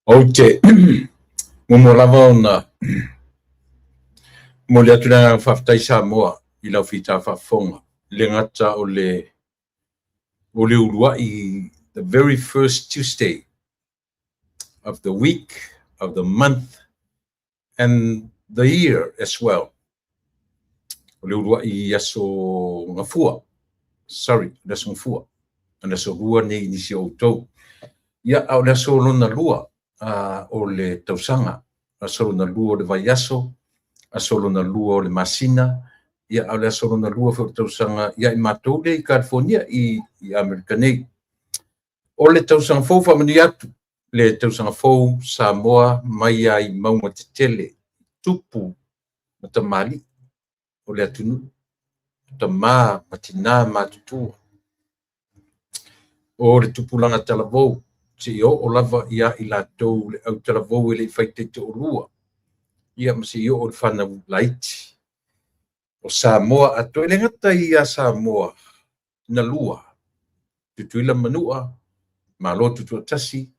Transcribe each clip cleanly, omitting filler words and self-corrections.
Ou te muamua lava ona momoli atu le agaga faafetai Samoa i lau fita faafofoga, e le gata o le uluai the very first Tuesday of the week, of the month and the year as well. O le uluai aso Gafua, sorry, le aso Gafua, o le aso Lua nei i nisi o outou. Ia, a o le aso lona lua o le tausaga, aso lona lua o le vaiaso, aso lona lua o le masina, ia, a o le aso lona lua foi o le tausaga ia i matou lea i California i Amerika nei. O le tausaga fou, faamanuia atu le tausaga fou Samoa mai lava i mauga tetele, tupu ma tamalii o le atunuu, tama ma tina matutua, o le tupulaga talavou, seia oo lava ia i latou le autalavou e le i fai taitoalua, ia ma seia oo i le fanau laiti. O Samoa atoa, e le gata ia Samoa na lua, Tutuila ma Manua, Malo Tutoatasi,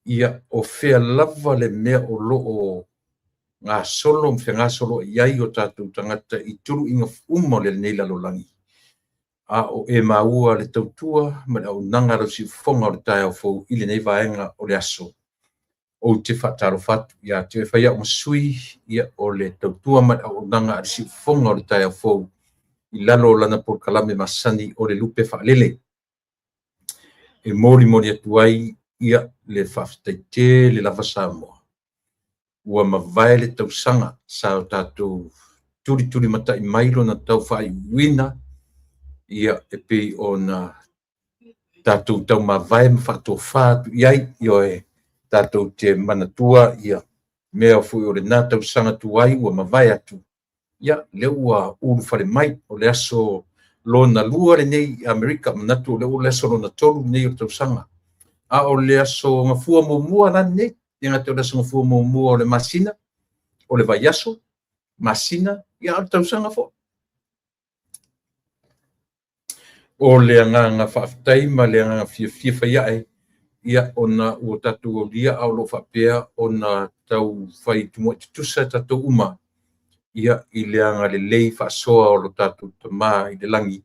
ia o fea lava le mea o lo o gasolo ma fegasoloai ai o tatou tagata i tuluiga uma o lenei lalolagi, a o e maua le tautua ma le auaunaga a lau siufofoga o le taeao fou i lenei vaega o le aso. Ou te faatalofa atu ia te oe, e fai au ma sui ia o le tautua ma le auaunaga a le siufofoga o le taeao fou i lalo o lana polokalame masani o le Lupe Faalele. E molimoli atu ai ia le faafetai tele lava Samoa. Ua mavae le tausaga sa o tatou tulitulimatai mai lona tau faaiuiuina, ia e pei ona tatou taumavae ma faatofa atu i ai, ioe, tatou te manatua ia mea foi o lena tausaga tuai ua mavae atu, ia lea ua ulufale mai. O le aso lona lua lenei i Amerika, manatu o lea ua le aso lona tolu lenei o le tausaga. A o le aso Gafua muamua la lenei, e le gata o le aso Gafua muamua o le masina, o le vaiaso, masina, ia a o le tausaga foi. O le agaga faafetai ma le agaga fiafia faiae, ia ona ua tatou aulia a o lo o faapea ona tau fai tumuai tutusa tatou uma, ia i le agalelei faasoa o lo tatou Tama i le lagi,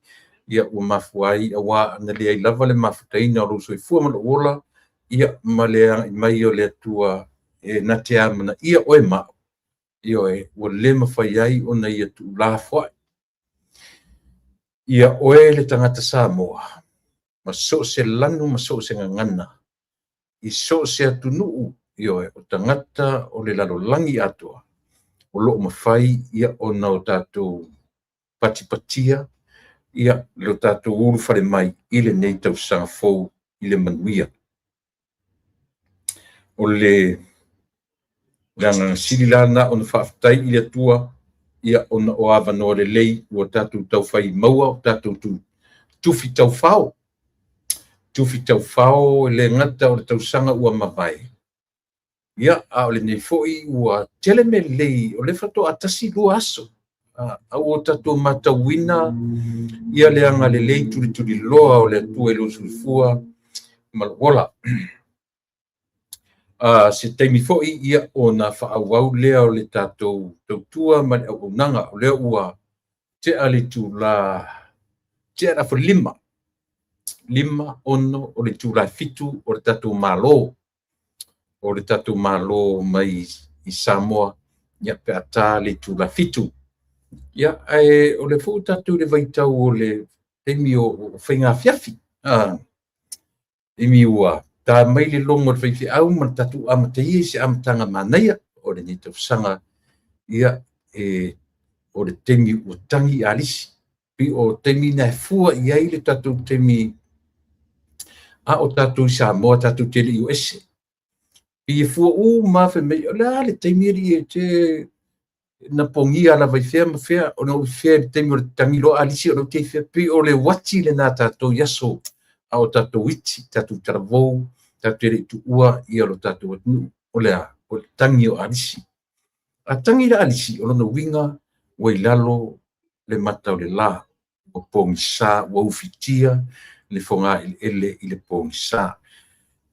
ia ua mafua ai, aua na leai lava le mafutaina o lou soifua ma lou ola, ia ma le agai mai o le Atua e na te amanaia oe ma au, ioe, ua le mafai ai ona ia tuulafoai ia oe le tagata Samoa, ma so o se lanu ma so o se gagana, i so o se atunuu, ioe, o tagata o le lalolagi atoa, o lo o mafai ia ona o tatou patipatia ia lo tatou ulufale mai i lenei tausaga fou i le manuia. O le agaga sili la na ona faafetai i le Atua, ia ona o avanoa lelei ua tatou taufai maua, o tatou tufi taufao. Tufi taufao e le gata o le tausaga ua mavae, ia, a o lenei foi ua tele mea lelei, o lea faatoa 1-2 aso, a ua tatou matauina ia le agalelei tulituliloa o le Atua i lou soifua ma lou ola. Se taimi foi ia ona faaauau lea o le tatou tautua ma le auaunaga, o lea ua tea le itula, tea le 5:30, 5:06 o le itula e 7 o le tatou Malo, o le tatou Malo mai i Samoa, ia pe a ta le itula 7. Ia, ae o le foi tatou le vaitau o le taimi o faiga afiafi. Taimi ua ta mai le logo o le faifeau ma le tatou amataia i se amataga manaia o lenei tausaga, ia, o le taimi ua tagi alisi. Pei o taimi na e fua i ai le tatou taimi a o tatou i Samoa, tatou te le i o ese. Pei e fua uma fai mai, o le a le taimi alii e te na pogia lava i fea ma fea, ona o fea le taimi o le tagi loa alisi o lea te i fea. Pei o le uati lena tatou i aso a o tatou iti, tatou talavou, tatou te le i tuua ia lo tatou atunuu. O le a? O le tagi o alisi. A tagi le alisi, o lona uiga ua i lalo le mata o le la, ua pogisa, ua ufitia le fogaeleele i le pogisa.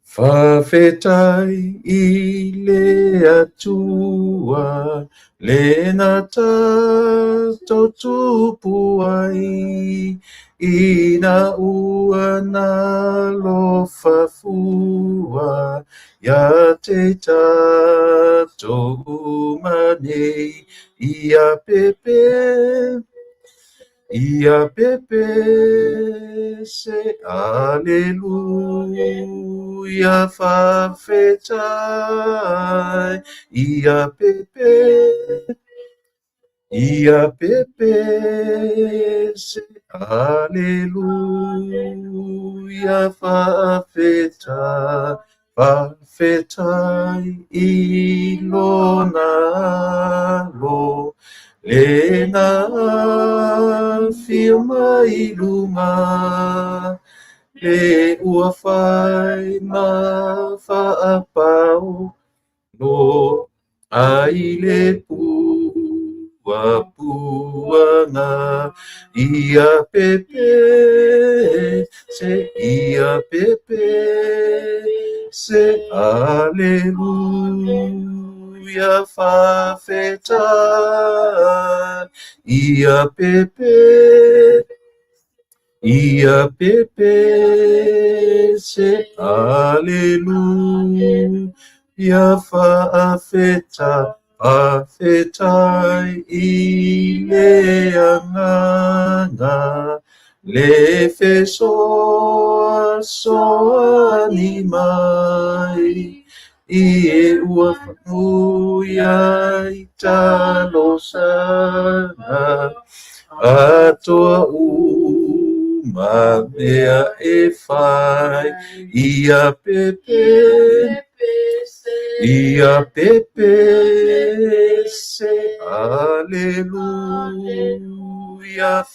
Faafetai i le Atua le na tatou tupu ai, ina ua nalofa fua ia te tatou uma nei, ia pepe. Ia pepe se aleluia faafetai. Ia pepe, ia pepe se aleluia faafetai. Faafetai i lona alo le na afio mai luga, le ua fai ma faapao lo ai le puapuaga. Ia pepe se, ia pepe se aleluia faafetai. Ia pepe, ia pepe se aleluia faafetai. Faafetai i le Agaga le fesoasoani mai, i e ua fanuia i talosaga atoa uma mea e fai. Ia pepe, ia pepe se aleluia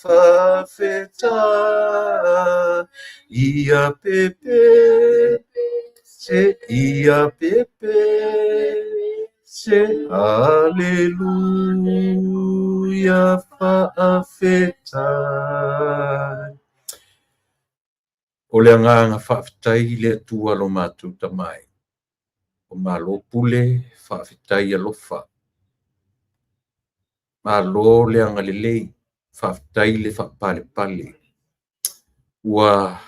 faafetai. Ia pepe se, ia pepe se aleluia faafetai. O le agaga faafetai i le Atua lo matou Tama e, o malo pule faafetai alofa. Malo le agalelei, faafetai le faapalepale. Ua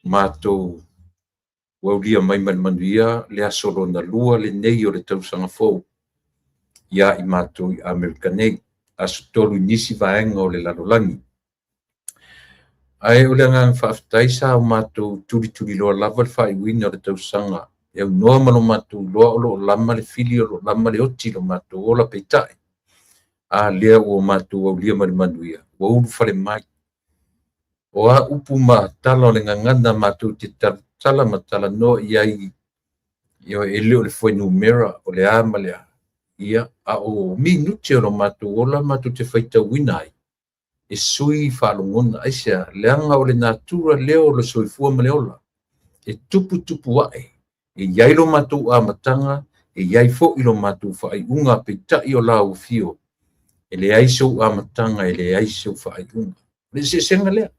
matou aulia mai ma le manuia le aso lona lua lenei o le tausaga fou ia i matou i Amerika nei, aso 3 i nisi vaega o le lalolagi. Ae o le agaga faafetai sa o matou tulituliloa lava le faaiuina o le tausaga e aunoa ma lo matou iloa o lo o lama le fili, o lo o lama le oti lo matou ola peitai. A lea ua matou aulia ma le manuia, ua ulufale mai. O a upu ma tala o le gagana matou te talatala ma talanoa i ai, e le o le fuainumera o le a ma le a. Ia, a o minute o lo matou ola matou te faitauina ai, e sui faalogona aisea, leaga o le natura lea o le soifua ma le ola. E tupu tupu ae, e i ai lo matou amataga, e i ai foi lo matou faaiuga, peitai o lau afio, e leai sou amataga, e leai sou faaiuga. O le eseesega lea.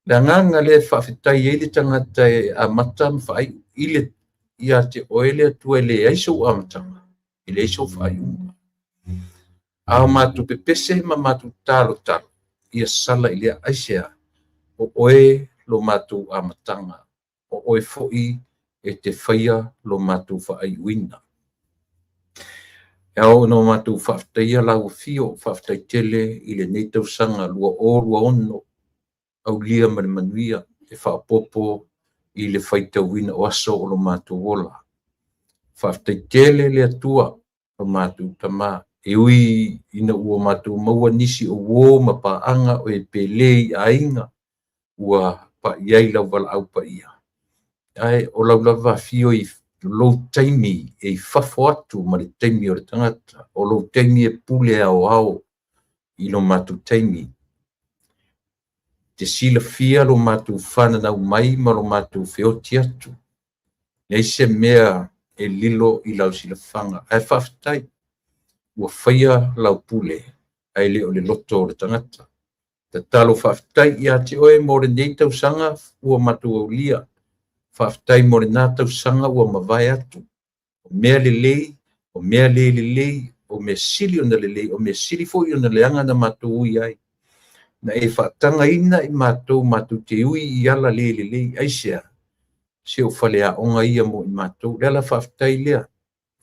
Le agaga lea e faafetai ai le tagata e amata ma faaiu i le ia te oe le Atua, e leai sou amataga, e leai sou faaiuga. A o matou pepese ma matou talotalo, ia sala i lea aisea, o oe lo matou amataga, o oe foi e te faia lo matou faaiuina. E ao ona matou faafetaia lau afio, faafetai tele i lenei tausaga 2026, aulia ma le manuia e faaopoopo i le faitauina o aso o lo matou ola. Faafetai tele le Atua lo matou Tama, e ui ina ua matou maua nisi o uō ma paaga o e pele i aiga ua pai ai lau valaau paia. Ae o lau lava afio i lou taimi e i fafo atu ma le taimi o le tagata, o lou taimi e pule aoao i lo matou taimi. Te silafia lo matou fananau mai ma lo matou feoti atu. Leai se mea e lilo i lau silafaga. Ae faafetai, ua faia lau pule, ae le o le loto o le tagata. Tatalo faafetai ia te oe mo lenei tausaga ua matou aulia. Faafetai mo lena tausaga ua mavae atu. O mea lelei, o mea le lelei, o mea sili ona lelei, o mea sili foi ona leaga na matou ui ai. Na e faatagaina i matou matou te ui i ala le lelei. Aisea? Se o faleaoga ia mo i matou. Le ala faafetai lea.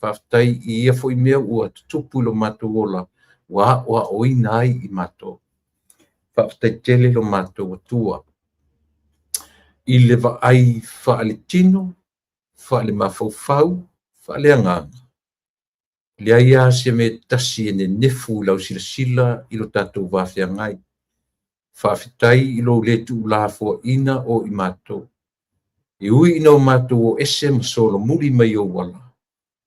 Faafetai i ia foi mea ua tutupu i lo matou ola, ua aoaoina ai i matou. Faafetai tele lo matou Atua i le vaai faaletino, faalemafaufau, faaleagaga. Leai lava se mea e tasi e nenefu i lau silasila i lo tatou va feagai. Faafetai i lou le tuulafoaiina o i matou. E ui ina o matou o ese ma solomuli mai ou ala,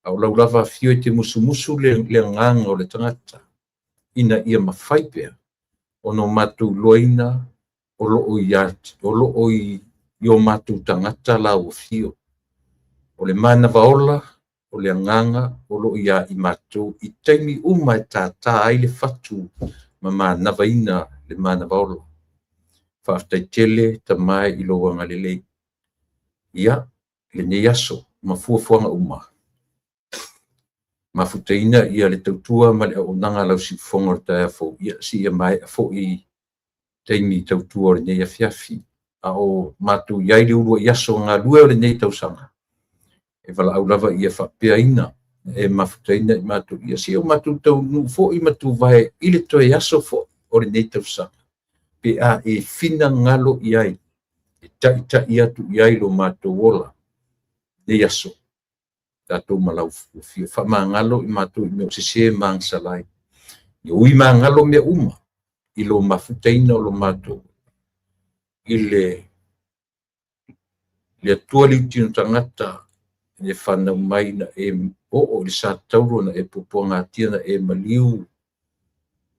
a o lau lava afio e te musumusu le agaga o le tagata, ina ia mafai pea ona o matou iloaina o lo o i o matou tagata lau afio. O le manava ola, o le agaga o lo o ia i matou i taimi uma e tātā ai le fatu ma manavaina le manava ola. Faafetai tele Tama i lou agalelei. Ia, lenei aso ma fuafuaga uma, mafutaina ia le tautua ma le auaunaga a lau siufofoga o le taeao fou, ia seia maea foi taimi tautua o lenei afiafi. A o matou i ai i le uluai aso galue o lenei tausaga, e valaau lava ia faapeaina e mafutaina i matou, ia seia o matou taunuu foi ma tuvae i le toe aso foi o lenei tausaga, pe a e finagalo i ai, e taitai atu i ai lo matou ola nei aso, tatou ma lau afio. Faamagalo i matou i mea o sese ma agasala ai. Ia ui magalo mea uma i lo mafutaina o lo matou i le Atua liutino tagata e fanau mai na e oo i le sa tauro na e puapuagatia na e maliu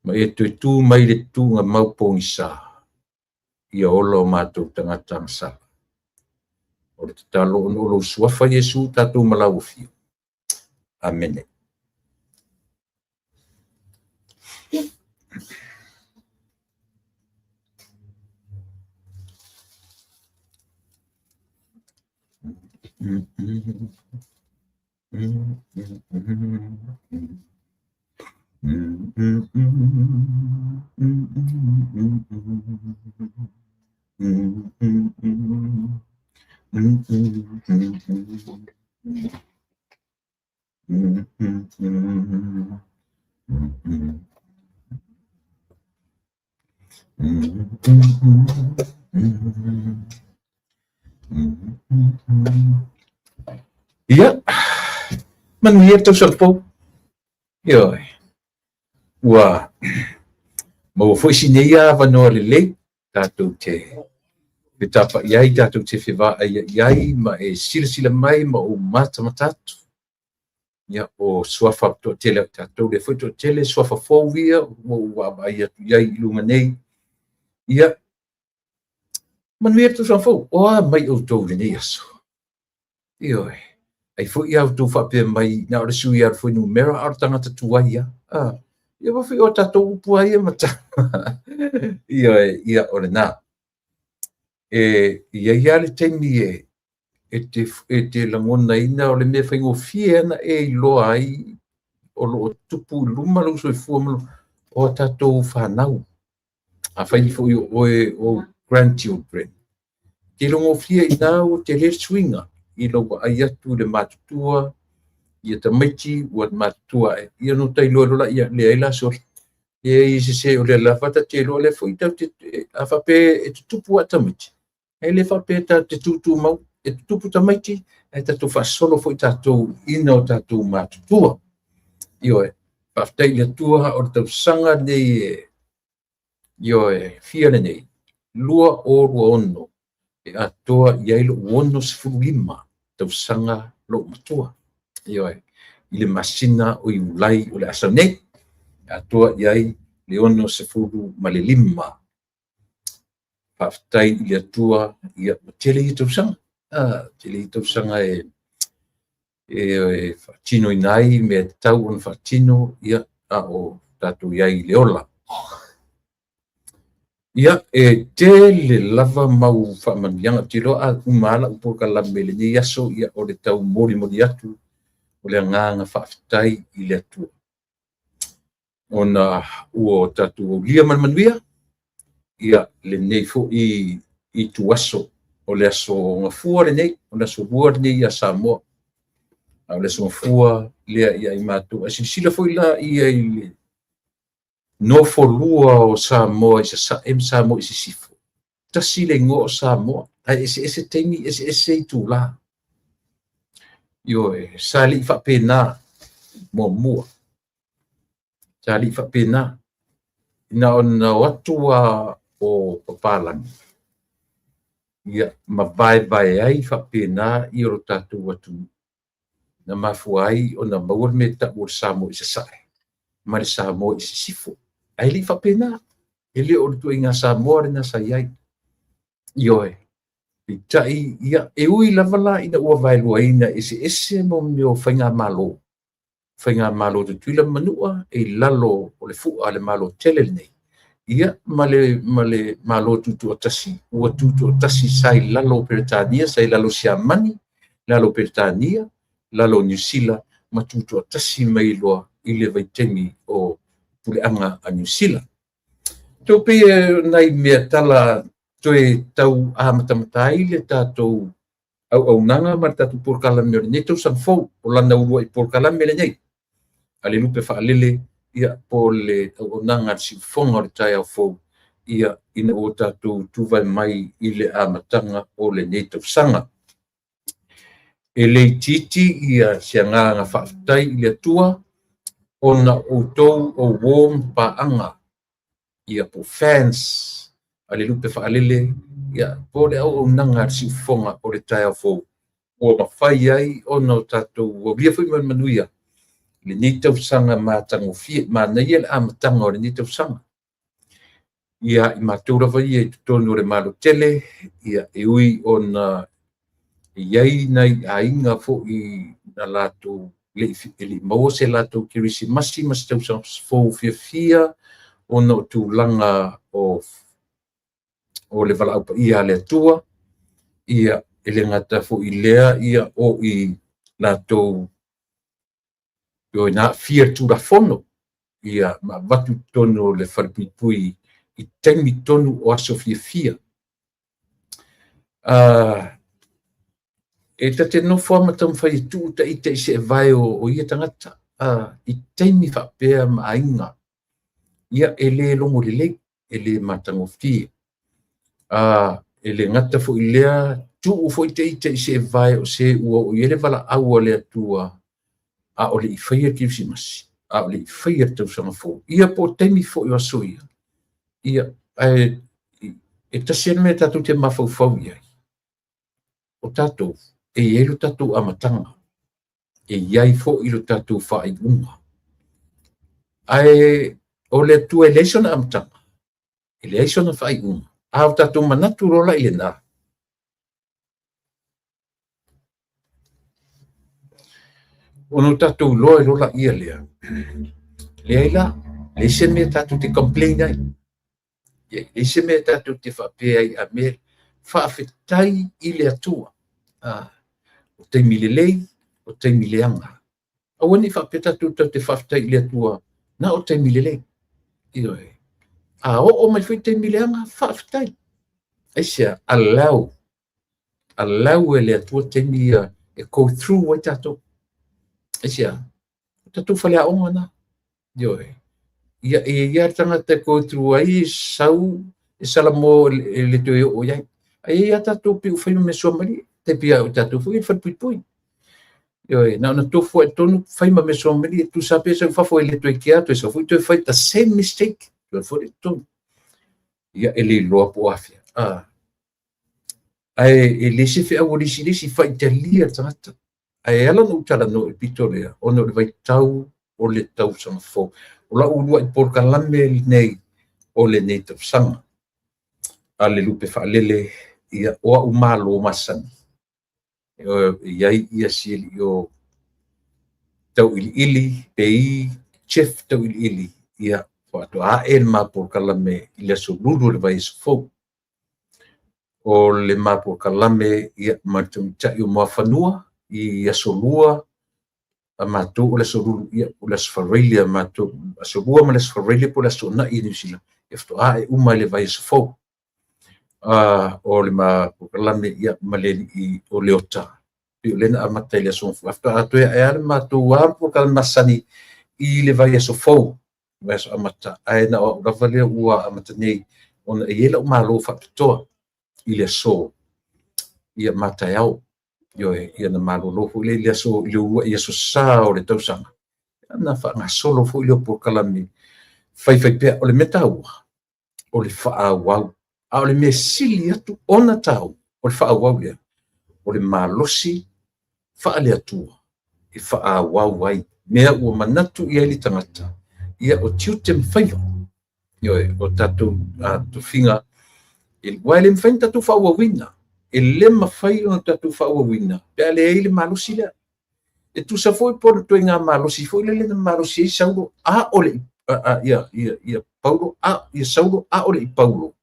ma e toe tu mai le tuuga mau pogisa, ia ola o matou tagata agasala. O le tatalo ona o lou suafa Iesu tatou ma lau afio. Amene. Ia, manuia le tausaga fou. Ioe, ua maua foi si nei avanoa lelei tatou te fetapa'i ai, tatou te fevaaia'i ai ma e silasila mai ma ou matamata atu. Ia, o suafa toatele o tatou, lea foi toatele suafa fou ia ua ou vaavaai atu i ai i luga nei. Ia, manuia le tausaga fou. O a mai outou i lenei aso? Ioe, ai foi a outou faapea mai na o le sui lava o le fuainumera a o le tagata tuai lava. Ah, ia ua foi o tatou upu lava ia ma tala. Ioe, ia o lena. E i ai lava le taimi e te lagonaina o le mea faigofie ana e iloa ai o lo o tupu i luma lou soifua ma o a tatou fanau. Afai foi o oe o grandchildren, te logofie i ina ua tele le suiga i lou vaai atu i le matutua, ia tamaiti ua matutua ae, ia no ta iloa loa ia leai la sole. Leai e sese o lea lava ta te iloa lea foi tatou te, a faapea e tutupu lava tamaiti, e le faapea tatou te tutumau, e tutupu tamaiti, ae tatou faasolo foi tatou ina o tatou matutua. Ioe, faafetai i le Atua o le tausaga lenei e, ioe, fia lenei, 2026, e atoa i ai lou 65 tausaga lou matua. Ioe, i le masina o Iulai o le aso nei, e atoa i ai le 65. Faafetai i le Atua, ia, ua tele ia tausaga. Tele ia tausaga e faatinoina ai mea tatau ona faatino, ia, a o tatou i ai i le ola. Ia, e tele lava mau faamanuiaga. Ou te iloa a uma lava lau polokalame i lenei aso, ia o le tau molimoli atu o le agaga faafetai i le Atua, ona ua tatou aulia ma le manuia ia lenei foi ituaso. O le aso Gafua lenei, o le aso Lua lenei ia Samoa, a o le aso Gafua lea ia i matou. Ae silasila foi la ia i le nofolua o Samoa i Sasae ma Samoa i Sisifo. Tasi le igoa o Samoa, ae eseese taimi, eseese itula. Ioe, sa le i faapena muamua. Sa le i faapena. Na ona o atu lava o papalagi, ia, ma vaevae ai faapena ia lo tatou atunuu, na mafua ai ona maua le mea e tau o le Samoa i Sasae ma le Samoa i Sisifo. Ae le i faapena, e le o le ituaiga Samoa lena sa i ai. Ioe, peitai, ia, e ui lava la ina ua vaeluaina eseese mo mea o faigamalo, faigamalo Tutuila ma Manua e i lalo o le fua a le Malo tele lenei, ia, ma le Malo Tutoatasi, ua tutoatasi sa i lalo o Peretania, sa i lalo o Siamani, lalo o Peretania, lalo o Niu Sila, ma tutoatasi mai loa i le vaitaimi o puleaga a Niu Sila. Toe pei e nai mea tala toe tau amatamata ai le tatou auaunaga ma le tatou polokalame o lenei tausaga fou, o lana uluai polokalame lenei a le Lupe Faalele, ia, po o le auaunaga a le siufofoga o le taeao fou, ia, ina ua tatou tuvae mai i le amataga o lenei tausaga. E le itiiti ia se agaga faafetai i le Atua ona o outou o uo ma paaga, ia, po o fans a le Lupe Faalele, ia, po o le auaunaga a le siufofoga o le taeao fou, ua mafai ai ona o tatou aulia foi ma le manuia lenei tausaga matagofie. Manaia le amataga o lenei tausaga. Ia, i matou lava ia i totonu o le Malo tele, ia, e ui ona i ai nai aiga foi na latou le i maua se latou Kerisimasi ma se tausaga fou fiafia ona o tulaga o le valaau paia a le Atua, ia, e le gata foi i lea, ia, o i latou na aafia i le Tulafono, ia, ma avatu i totonu o le falepuipui i taimi tonu o aso fiafia. E ta te nofo lava ma taumafai e tuu ita i seevae o ia tagata i taimi faapea ma aiga, ia, e le logo lelei, e le matagofie. E le gata foi i lea, tuu foi ita i seevae o se ua oo i ai le valaau a le Atua, a o le i faia le Kerisimasi, a o le i faia le tausaga fou, ia, po o taimi foi o aso ia, ia, ae e tasi le mea tatou te mafaufau i ai, o tatou, e i ai lo tatou amataga, e i ai foi lo tatou faaiuga. Ae o le Atua e leai sona amataga, e leai sona faaiuga, a o tatou manatu loa la i lena, ona o tatou iloa ai loa laia lea, leai la, leai se mea tatou te complain ai, leai se mea tatou te faapea ai, a mea, faafetai i le Atua. O taimi lelei, o taimi leaga. Aua ne i faapea tatou te faafetai i le Atua na o taimi lelei. Ioe. A oo mai foi taimi leaga, faafetai. Aisea? Allow. Allow e le Atua taimi ia e go through ai tatou. Aisea? O tatou faleaoga na. Ioe. Ia, e i ai le tagata e go through ai, sau e salamo e le toe oo i ai. Ae i ai tatou pei ua fai ma mea suamalie. Tai pei o tatou foi e falepuipui. Ioe, na ona tofu ai tonu fai ma mea suamalie, tusa pe sau fafo e le toe kea, toe sau foi toe fai the same mistake. Toe foi tonu. Ia, e le iloa po o afea. Ae e le se feau a le isi le isi, faitalia le tagata. Ae ala ona ou talanoa i le pito lea, ona o le vaitau o le tausaga fou. O lau uluai polokalame lenei o lenei tausaga a le Lupe Faalele, ia, o au malo masani. E i ai ia si alii o tauiliili, pei Jeff tauiliili, ia, Faatoa ae le ma polokalame i le aso Lulu o le vaiaso fou. O le ma polokalame ia ma le tamaitai o Muafanua i aso Lua a matou o le aso Lulu, ia o le aso Faraile a matou, aso Lua ma le aso Faraile po o le aso Toonai i Niu Sila, e faatoa ae uma i le vaiaso fou. O le ma polokalame ia ma le alii o Leota, pei o lea na amata i le aso Gafua, faatoa toe ae lava le matou lava polokalame masani i le vaiaso fou, vaiaso amata, ae na o au lava lea ua amata nei ona e i ai lau malo faapitoa i le aso ia ma taeao. Ioe, ia na malolo foi lea i le aso, i le uluai aso Sa o le tausaga, na faagasolo foi lea o polokalame faifaipea. O le mea taua, o le faaauau, a o le mea sili atu ona taua o le faaauau lea, o le malosi faale-Atua e faaauau ai mea ua manatu i ai le tagata, ia o tiute ma faiva. Ioe, o tatou tofiga, aua e le mafai ona tatou faaauauina, e le mafai ona tatou faaauauina pe a leai le malosi lea. E tusa foi po o le ituaiga malosi foi lele na malosi ai Saulo a o le ia ia ia Paulo a ia Saulo a o le i Paulo,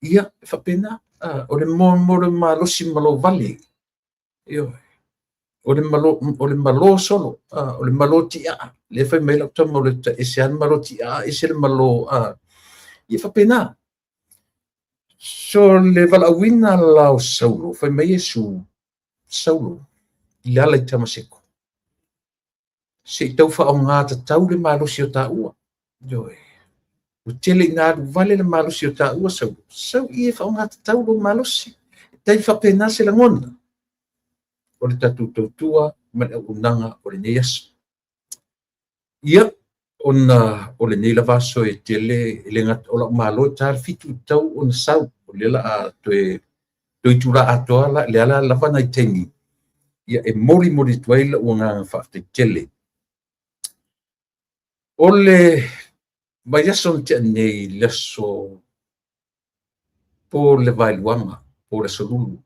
ia e faapena, o le mo le malosi malo vale. Ioe, o le malo, o le malo solo, o le malo tiaa, lea fai mai lau tama o le ese lava le malo tiaa, ese le malo, ia faapena. So le valaauina la o Saulo, fai mai Iesu, Saulo, i le ala i Tamaseko, se i tau faaaoga tatau le malosi o taua. Ioe, ua tele ina alu vale le malosi o taua, Saulo, sau i e faaaoga tatau lou malosi. E tai faapena se lagona o le tatou tautua ma le auaunaga o lenei aso. Ia, ona o lenei lava aso e tele, e le gata o lau malo e ta le 7 i tau ona sau, o lea la a toe itula atoa la, lea la lava nai taimi, ia e molimoli atu ai lau agaga faafetai tele. O le vaiaso na tea nei, le aso po le Vaeluaga, po le aso Lulu,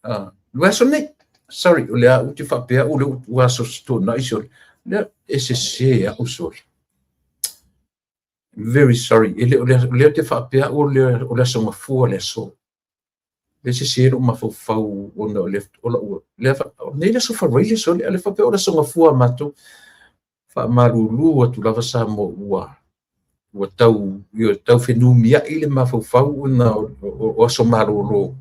le vaiaso nei, sorry, o le a ou te faapea au lea ua aso Toonai, sole, lea e sese au, sorry. Very sorry, e le o lea te faapea au o le aso Gafua le aso. Le sese lou mafaufau ona o le o lau lea nei le aso Faraile, sole, a le faapea o le aso Gafua matou. Faamalulu atu lava Samoa ua tau ia tau fenumiai le mafaufau ona o aso malolo.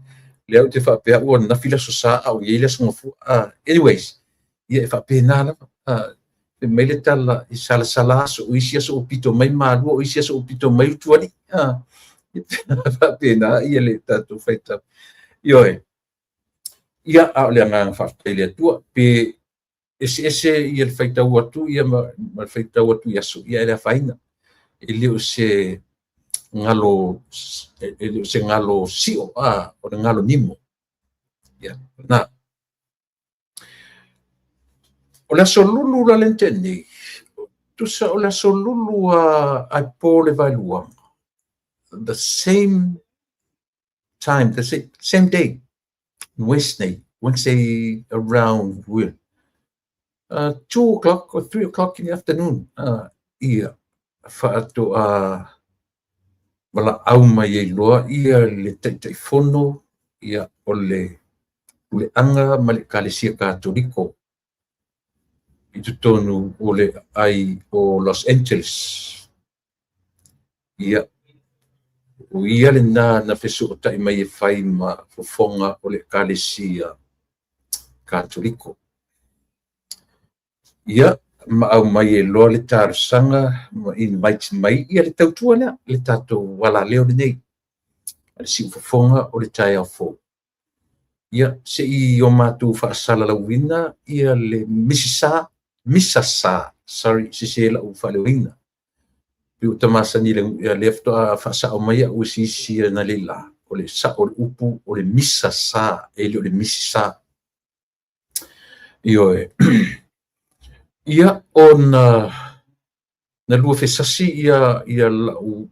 Lea ou te faapea ua nafi le aso Sa a o i ai le aso Gafua. Anyways, ia e faapena lava. Fai mai le tala i salasala aso, o isi aso o pito mai Malua, o isi aso o pito mai Utualii. Faapena ia le tatou faitau. Ioe. Ia, a o le agaga faafetai i le Atua, pe eseese ia le faitau atu ia ma le faitau atu i aso, ia e le afaina. E le o se galo, e le o se galo sio, o le galo nimo. Ia, na. O le aso Lulu la le na tea nei, tusa o le aso Lulu a po le Vaeluaga, the same time, the same day, Wednesday, Wednesday around 2 o'clock or 3 o'clock in the afternoon, ia, faatoa valaau mai ai loa ia le Taitaifono ia o le Puleaga ma le Ekalesia Katoliko i totonu o le aai o Los Angeles. Ia, o ia lena na fesootai mai e fai ma fofoga o le Ekalesia Katoliko. Ia, ma aumai e loa le talosaga ma invite mai ia le tautua lea, le tatou alaleo lenei, le siufofoga o le taeao fou. Ia, se i o matou faasalalauina ia le Misisa, Misasa, sorry, sese lau faaleoina. Pe o tamasani le lea faatoa faasao mai au e sisi na leila, o le sao o le upu o le Misasa, e le o le Misisa. Ioe. Ia, ona na lua fesasi ia lau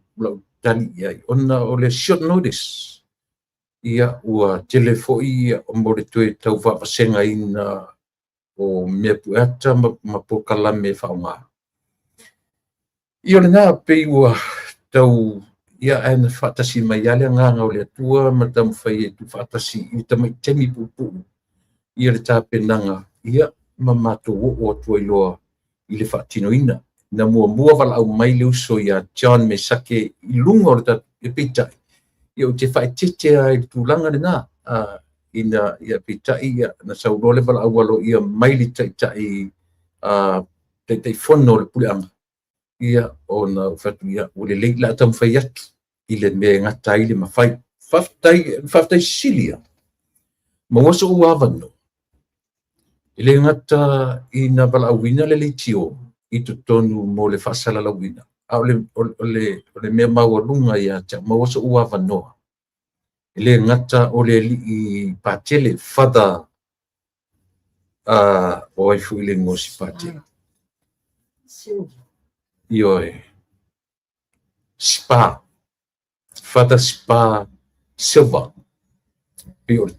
tali i ai, ona o le short notice. Ia, ua tele foi ia mo le toe tau vaavasegaina o mea pueata ma polokalame faaaoga. Ia o lena pei ua tau ia ae na faatasi mai lava le agaga o le Atua ma taumafai e tuufaatasi i le tamai taimi puupuu ia le tapenaga ia ma matou oo atu ai loa i le faatinoina. Na muamua valaau mai le uso ia John Mesake i luga o le tatou, peitai ia ou te faaeteete lava i le tulaga lena, ina ia peitai ia na sau loa le valaau aloaia mai le taitai Taitaifono o le puleaga, ia ona ou fai atu, ia ua lelei, o le a taumafai atu i le mea e gata ai le mafai. Faafetai, faafetai sili lava, maua so'u avanoa, e le gata ina valaauina le leitio i totonu mo le faasalalauina, a o le mea maualuga ia te au, maua so'u avanoa, e le gata o le alii Patele, Father, o ai foi le igoa o si Patele? Ioe, Spa, Father Spa Silva, pei o le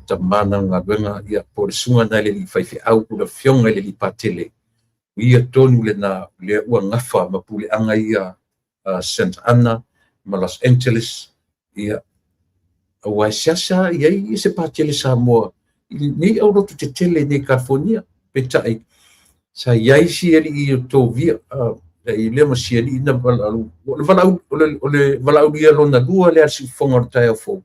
tama na galuega, ia, po o le susuga na i le alii faifeau, po o le afioga i le alii Patele, o ia tonu lena lea ua gafa ma puleaga ia Santa Ana ma Los Angeles, ia, aua e seasea i ai se Patele Samoa i nei aulotu tetele i nei California. Peitai, sa i ai si alii o Tovia, i lea ma si alii na valaau, o le valaaulia lona lua lea a le siufofoga o le taeao fou,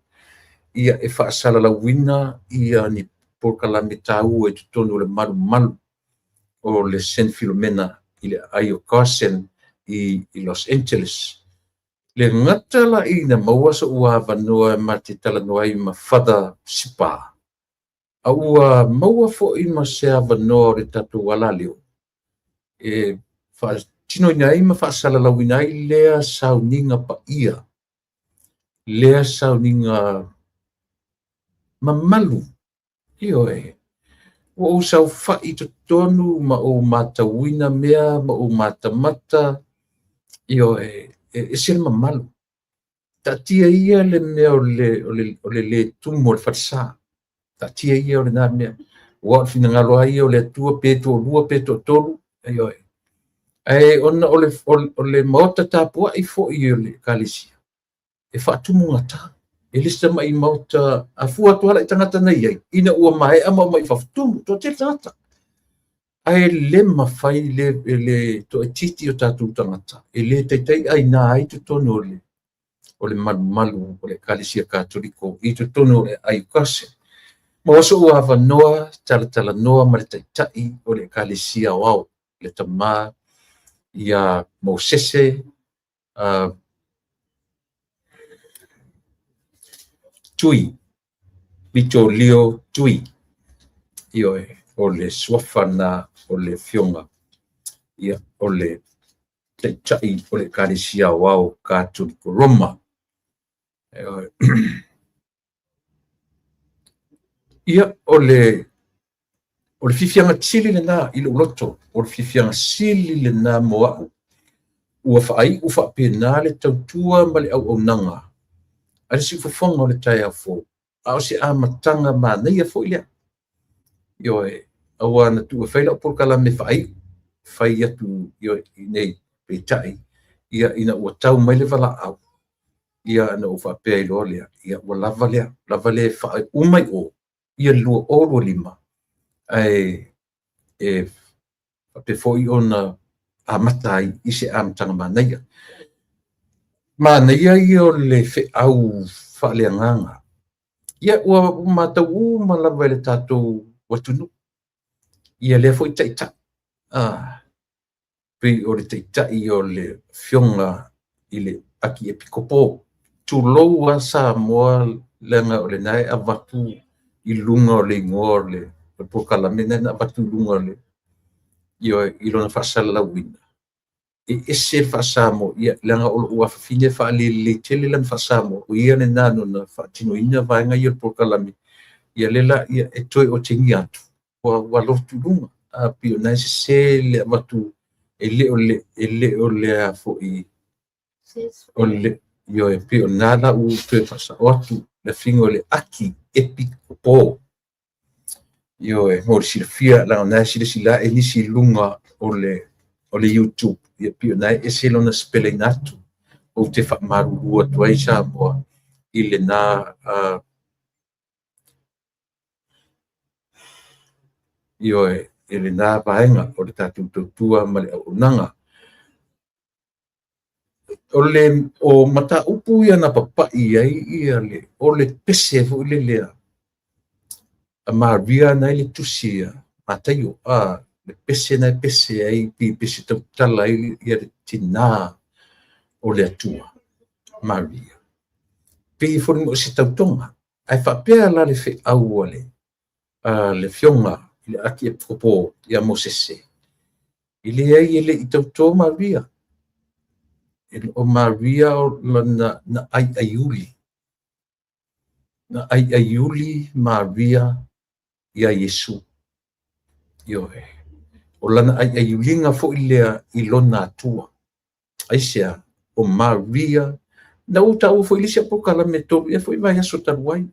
ia e faasalalauina ia ni polokalame taua i totonu o le malumalu o le Saint Philomena i le aai o Carson i Los Angeles. Le gata la ina maua so'u avanoa ma te talanoa ai ma Father Sipa, a ua maua foi ma se avanoa o le tatou alaleo e faatinoina ai ma faasalalauina ai lea sauniga paia, lea sauniga mamalu. Ioe, ua ou saofai totonu ma ou matauina mea ma ou matamata, ioe, e ese le mamalu. Taatia ia le mea o le le tumu o le falesa. Taatia ia o lena mea. Ua o le finagalo lava ia o le Atua, pe toalua, pe toatolu, ioe. Ae ona o le maota tapuai foi o le Ekalesia, e faatumugata. E le se tamai maota a fua atu lava i tagata na i ai, ina ua maea ma omai i fafo, tumu, toatele tagata. Ae le mafai le toaitiiti o tatou tagata, e le taitai aina ai totonu o le malumalu o le Ekalesia Katoliko i totonu o le aai o Carson. Maua so'u avanoa talatalanoa ma le taitai o le Ekalesia Aoao, le tama ia Mosese Tui, Vitolio Tui, ioe, o le suafa na o le afioga, ia, o le taitai o le Ekalesia Aoao Katoliko Roma. Ia, o le fiafiaga sili lena i lou loto, o le fiafiaga sili lena mo au, ua faaiu faapena le tautua ma le auaunaga a le siufofoga o le taeao fou, a o se amataga manaia foi lea. Ioe, aua na tuu e fai lau polokalame faaiu, fai atu ioe, i nei, peitai, ia, ina ua tau mai le valaau, ia, na ou faapea ai loa lea, ia, ua lava lea, lava lea e faauma i o, ia 2025, ae e faapea foi ona amata ai i se amataga manaia. Manaia ia o le feau faaleagaga. Ia, ua matau uma lava i le tatou atunuu. Ia lea foi taitai. Pei o le taitai o le afioga i le Akiepikopo. Tulou a Samoa, leaga o lena e avatu i luga o le igoa o le polokalame na avatu i luga o le, ioe, i lona faasalalauina. E ese le faasamoa, ia, leaga o lou afafine faalelelei tele lana faasamoa, o ia lena nona faatinoina vaega ia o le polokalame, ia le la, ia, e toe otegia atu, ua lotu i luga. A pei o na e sese le avatu, e le o le a foi, o le, ioe, pei o na la u toe faasao atu, le afioga o le Aki Epikopo. Ioe, mo le silafia, leaga o na e silasila e nisi i luga o le o le YouTube, ia pei o na e ese lona sipeleina atu. Ou te faamalulu atu ai Samoa i lena ioe, i lena vaega o le tatou tautua ma le auaunaga. O le o mataupu ia na papai ai ia le o le pese foi lele a Maria na i le tusi a Mataio, le pese na e pese ai pe pese tautala ai ia le tinā o le Atua, Maria. Pei foi o se tautoga, ae faapea la le feau a le le afioga i le Akiepikopo ia Mosese, e leai e le i tauto Maria. O Maria lana na aiaiuli. Na aiaiuli Maria ia Iesu. Ioe. O lana aiaiuliga foi lea i lona Atua. Aisea? O Maria, na ou taua foi i le isi au polokalame 3 ea foi vaiaso talu ai,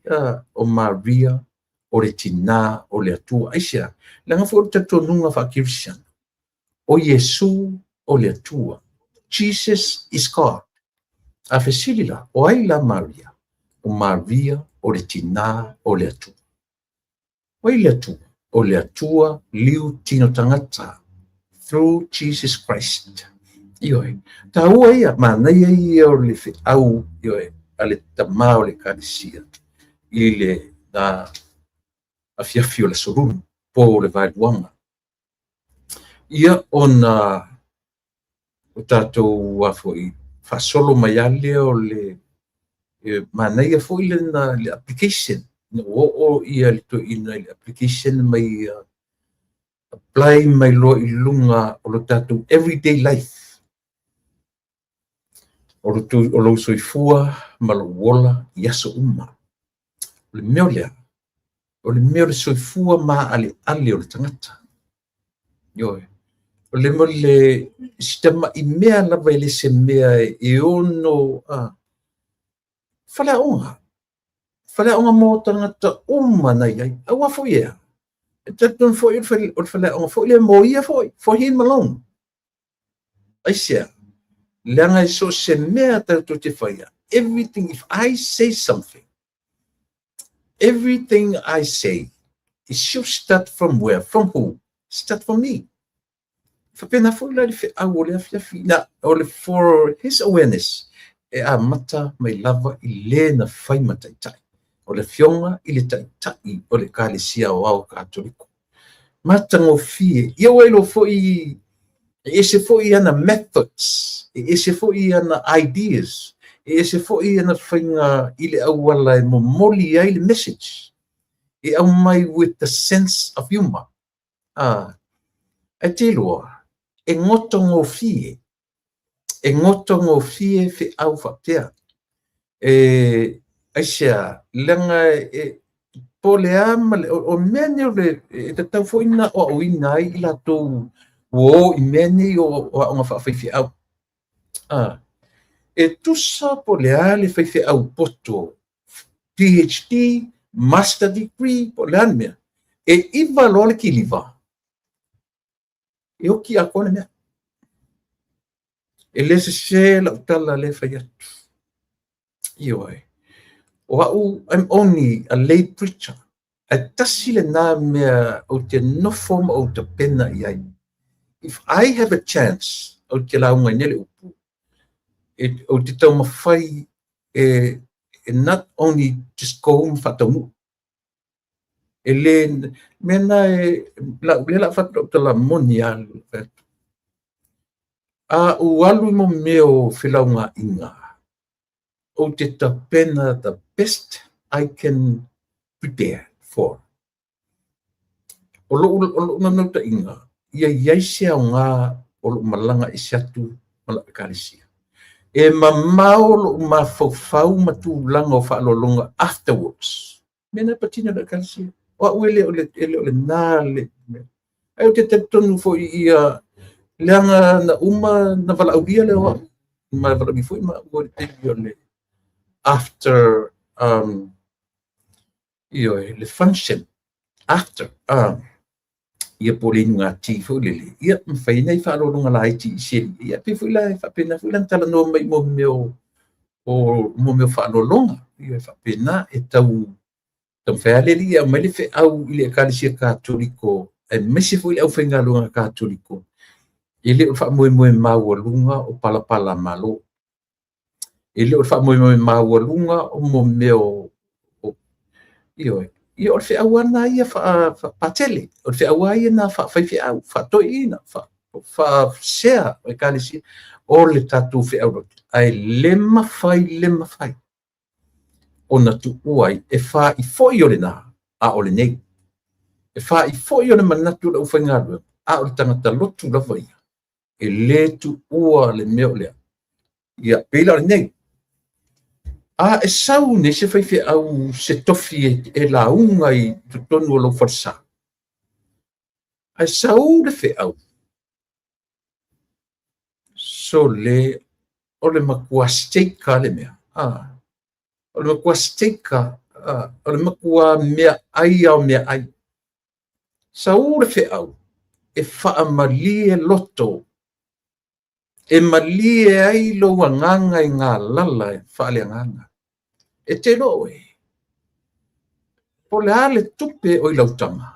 o Maria o le tinā o le Atua. Aisea? Leaga foi o le talitonuga faakerisiano, o Iesu o le Atua. Jesus is God. A fesili la, o ai la Maria? O Maria o le tinā o le Atua. O ai le Atua? O le Atua liu tino tagata through Jesus Christ. Ioe. Taua ia, manaia ia o le feau, ioe, a le tamā o le Ekalesia i le na afiafi o le Aso Lulu, po o le Vaeluaga. Ia ona o tatou a foi faasolo mai lava lea o le e manaia foi lena le application ina ua oo ia le toeaina i le application mai ia apply mai loa i luga o lo tatou everyday life, o lou soifua ma lou ola i aso uma. O le mea lea, o le mea o le soifua maaleale o le tagata. Ioe. O le mea le si tamai mea lava e le se mea e ono faleaoga. Faleaoga mo tagata uma na i ai. Aua foi ea. E talitonu foi o le faleaoga foi lea mo ia foi, for him alone. Aisea? Leaga e so o se mea tatou te faia, everything, if I say something, everything I say, it should start from where? From who? Start from me. Faapena foi la le feau o le afiafi, na, o le for his awareness, e amata mai lava i le na fai ma taitai. O le afioga i le taitai o le Ekalesia Aoao Katoliko. Matagofie. Ia ua iloa foi, e ese foi ana methods, e ese foi ana ideas, e ese foi ana faiga i le auala e momoli ai le message. E aumai with the sense of humor. Ae te iloa, e gotagofie, e gotagofie feau faapea. E, aisea, leaga e, po o le a ma le, o mea nei o le, e tatau foi ona aoaoina ai i latou ua o i mea nei o aoga faafaifeau. E tusa po o le a le faifeau poto, PhD, Master Degree, po o le a le mea, e 9 loa le kiliva, e oki atoa le mea. E le sese lau tala lea e fai atu. Ioe. O au, I'm only a lay preacher. Ae tasi lena mea ou te nofo ma ou tapena i ai. If I have a chance, ou te lauga ai nei le upu, ou te taumafai e not only just go ma faataunuu. E le, mea na e, lea o le a fai atu lau tala moni lava. A ou alu i mo mea o felaugaaiga, ou te tapena the best I can prepare for. O lou naunautaiga, ia i ai se aoga o lou malaga ese atu ma lau Ekalesia. E mamao lou mafaufau ma tulaga o faaaloaloga afterwards. Mea na e patino i lau Ekalesia. O au e le o lena le mea. Ae ou te talitonu foi ia, leaga na uma na valaaulia lea o au. Ma valaaulia foi maua i le taimi o le after, ioe, le function after. Ia po o le inugati foi lele, ia ma fai ai nai faaaloaloga laiti i si alii. Ia pei foi la e faapena foi la ona talanoa mai i mea o mea o faaaloaloga. Ia e faapena e tau taumafai lava le alii e aumai le feau i le Ekalesia Katoliko aemaise foi le aufaigaluega Katoliko, e le o le faamoemoe maualuga o palapala Malo. E le o le faamoemoe maualuga o mea o, ioe, ia o le feau lava lena ia faapatele, o le feau lava ia lena faafaifeau, faatoeaiina, faasea ekalesia, o le tatou feau lotu, ae le mafai, le mafai ona tuua ai, e fa'i foi o lena, a o lenei. E fa'i foi o le manatu o le aufaigaluega, a o le tagata lotu lava ia, e le tuua le mea o lea. Ia, pei la o lenei. A e sau nei se faifeau se tofi e lauga i totonu o lou falesa, ae sau le feau, sole, o le matua shake lava le mea. O le matua shake lava, o le matua meaai lava o meaai. Sau le feau e faamalie loto, e malie ai lou agaga e galala faaleagaga. E te iloa oe, po o le a le tupe o i lau taga,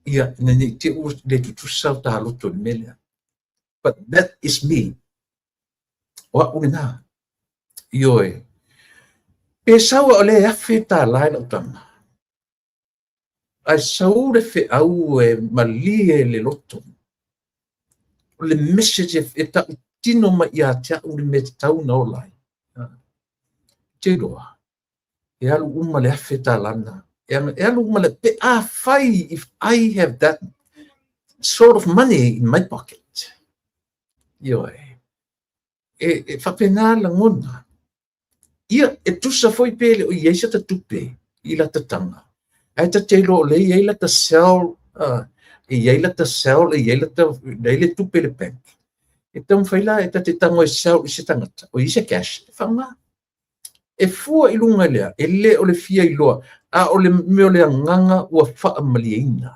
ia, ina ne i te i ua le tutusa o ta loto i le mea lea. But that is me. O au lena. Ioe. Pe sau a o lea e $1,000 i lau taga, ae sau le feau e malie le loto. O le message e tautino mai ia te au le mea e tatau ona ola ai. Te iloa, e alu uma le $1,000 lena. E alu uma le, pe afai, if I have that sort of money in my pocket. Ioe. E faapena lagona. Ia, e tusa foi pe le o i ai se ta tupe i lata taga, ae ta te iloa o lea e i ai lata cell, e i ai lata cell, e i ai lata, e i ai le tupe i le bank. E taumafai la e ta te tago e sell i se tagata, o i ai se cash, e faaaoga. E fua i luga lea, e le o le fia iloa, a o le mea o le agaga ua faamalieina.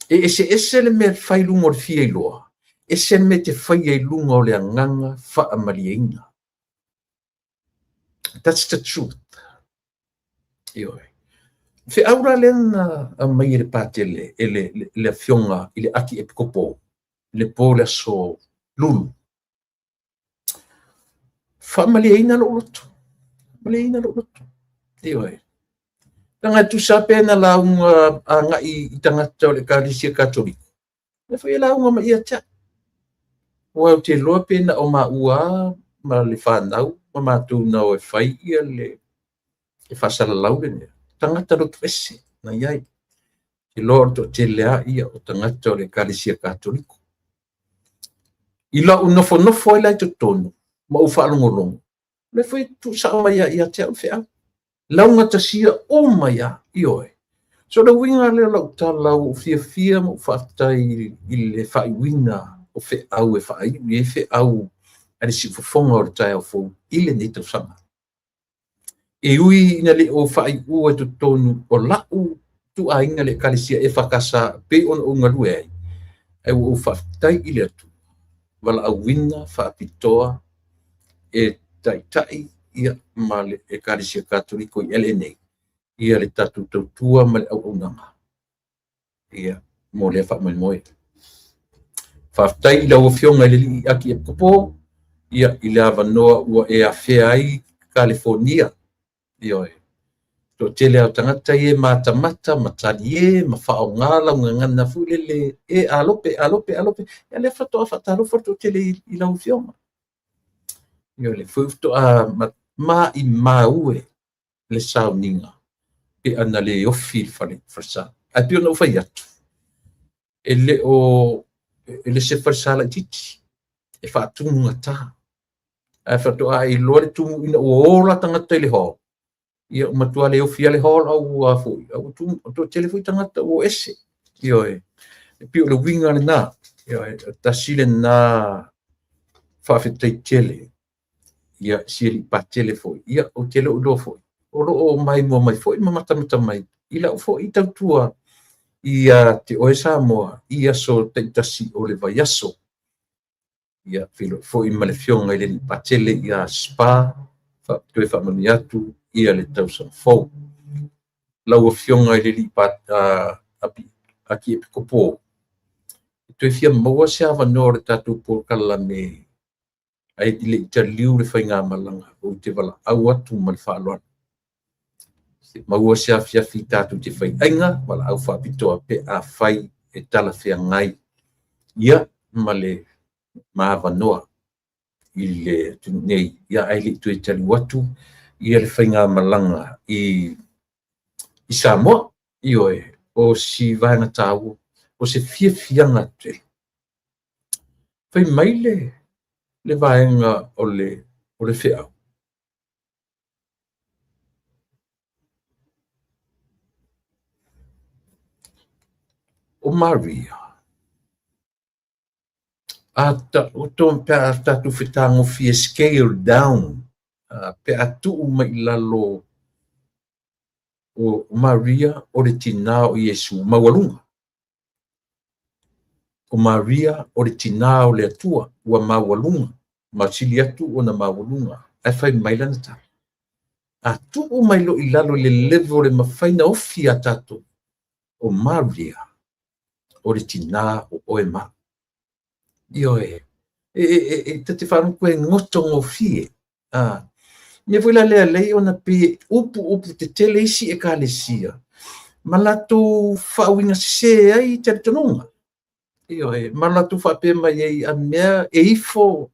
E eseese le mea e fai i luga o le fia iloa, ese le mea e te faia i luga o le agaga faamalieina. That's the truth. Ioe. Feau la lea na aumai e le patele, e le afioga i le Akiepikopo, le po le aso Lulu. Faamalieina lou loto. Faamalieina lou loto. Ioe. Leaga e tusa pe na lauga agai i tagata o le Ekalesia Katoliko. Lea foi e lauga mai ia te au. Aua ou te iloa pe na o maua ma le fanau ma matou na o e fai ia le e faasalalau le mea. Tagata lotu ese na i ai. Te iloa o le toatele lava ia o tagata o le Ekalesia Katoliko. I lau nofonofo ai la i totonu ma ou faalogologo, lea foi tuusao mai ia te au le feau. Laugatasia uma ia, ioe. So le uiga lea o lau tala, ua ou fiafia ma ou faafetai i le faaiuina o feau e faaiu i ai feau a le siufofoga o le taeao fou i lenei tausaga. E ui ina le o faaiua i totonu o lau ituaiga le Ekalesia EFKS pei ona ou galue ai, ae ua ou faafetai i le Atua, valaauina faapitoa e taitai ia ma le Ekalesia Katoliko i LNA ia le tatou tautua ma le auaunaga ia mo lea faamoemoe. Faafetai i lau Afioga i le Alii Akiepikopo ia i le avanoa ua e afea ai Kalifonia. Ioe. Toatele lava o tagata ia e matamata ma talie ma faaaoga lau gagana foi lele e alope, alope, alope. Ia lea faatoa faatalofa le toatele i lau Afioga. Ioe, lea foi faatoa maimau e le sauniga pe ana le ofi i le falesa. Ae pei ona ou fai atu, e le o e le se falesa laitiiti, e faatumugata. Ae faatoa e iloa le tumu ina ua ola tagata i le hall, ia ua matua le ofi lava le hall a ua foi, a ua toatele foi tagata ua o ese. Ioe, e pei o le uiga lena. Ioe, tasi lena faafetai tele ia si alii patele foi, ia ou te le o iloa foi, o lo o maimoa mai foi ma matamata mai i lau foi tautua. Ia te oe Samoa i aso taitasi o le vaiaso. Ia, feiloai foi ma le Afioga i le Alii Patele ia Spa, toe faamanuia atu ia le tausaga fou. Lau Afioga i le Alii Akiepikopo, e toe fia maua se avanoa o le tatou polokalame ae le i taliu le faigamalaga, ou te valaau atu ma le faaaloalo. Se maua se afiafi tatou te faiaiga, valaau faapitoa pe afai e talafeagai ia ma le avanoa i le atunuu nei, ia ae le i toe taliu atu ia le faigamalaga i Samoa. Ioe, o si vaega taua, o se fiafiaga tele. Fai mai le vaega o le feau, o Maria, a taoto pe a tatou fetagofie scale down, pe a tuu mai i lalo o Maria o le tinā o Iesu maualuga. O Maria o le tinā o le Atua ua maualuga, ma sili atu ona maualuga. Ae fai mai lana tala, a tuu mai loa i lalo i le level e mafai ona ofi ia tatou, o Maria o le tinā o oe ma au. Ioe, e ta te faalogo e gotogofie. Mea foi la lea lei ona pei e upu tetele isi ekalesia ma latou faauiga sese ai talitonuga. Ioe, ma latou faapea mai ai a mea e ifo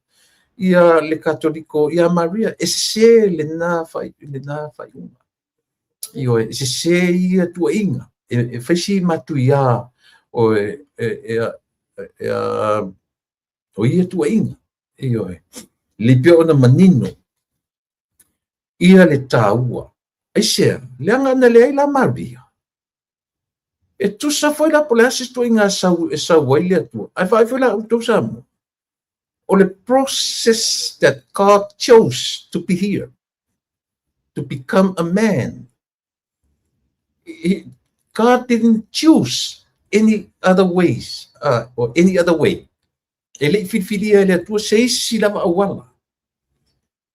ia le Katoliko ia Maria, e sese lena faaiuga. Ioe, e sese ia tuuaiga, e fai si matuia o ia tuuaiga. Ioe, lelei pea ona manino ia le taua. Aisea, leaga na leai la Maria. E tusa foi la po o le a se ituaiga e sau ai le Atua. Ae vaai foi la outou Samoa, o le process that God chose to be here, to become a man. God didn't choose any other ways, or any other way. E le i filifilia e le Atua se isi lava auala.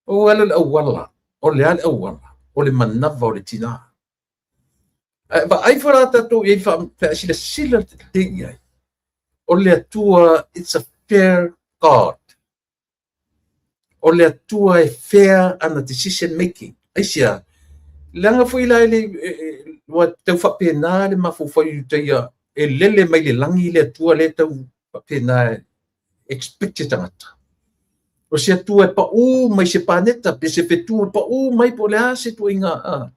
O le auala, o le a le auala, o le manava o le tinā. Vaai foi la tatou i ai faasilasila lelei i ai. O le Atua, it's a fair God. O le Atua e fair ana decision making. Aisea, leaga foi la e le ua tau faapena le mafaufau i Iutaia e lele mai le lagi le Atua le tau faapena expect se tagata. O se Atua e pau mai se paneta, pe se fetu e pau mai po o le a se tuaiga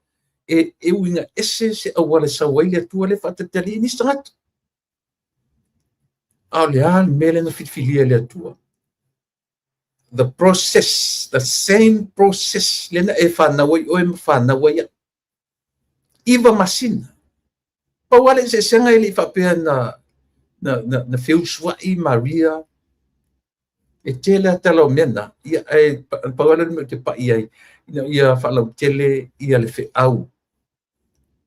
e uiga ese se auala e sau ai le Atua le faatalitali i nisi tagata. A o le a le mea lea na filifilia e le Atua? The process, the same process lea na e whanau ai oe ma whanau ai au. 9 masina. Pau lava le eseesega e le i faapea na feusuai Maria. E tele a tala o mea na, ia, e pau lava le mea ou te pai ai, ina ia faalautele ia le feau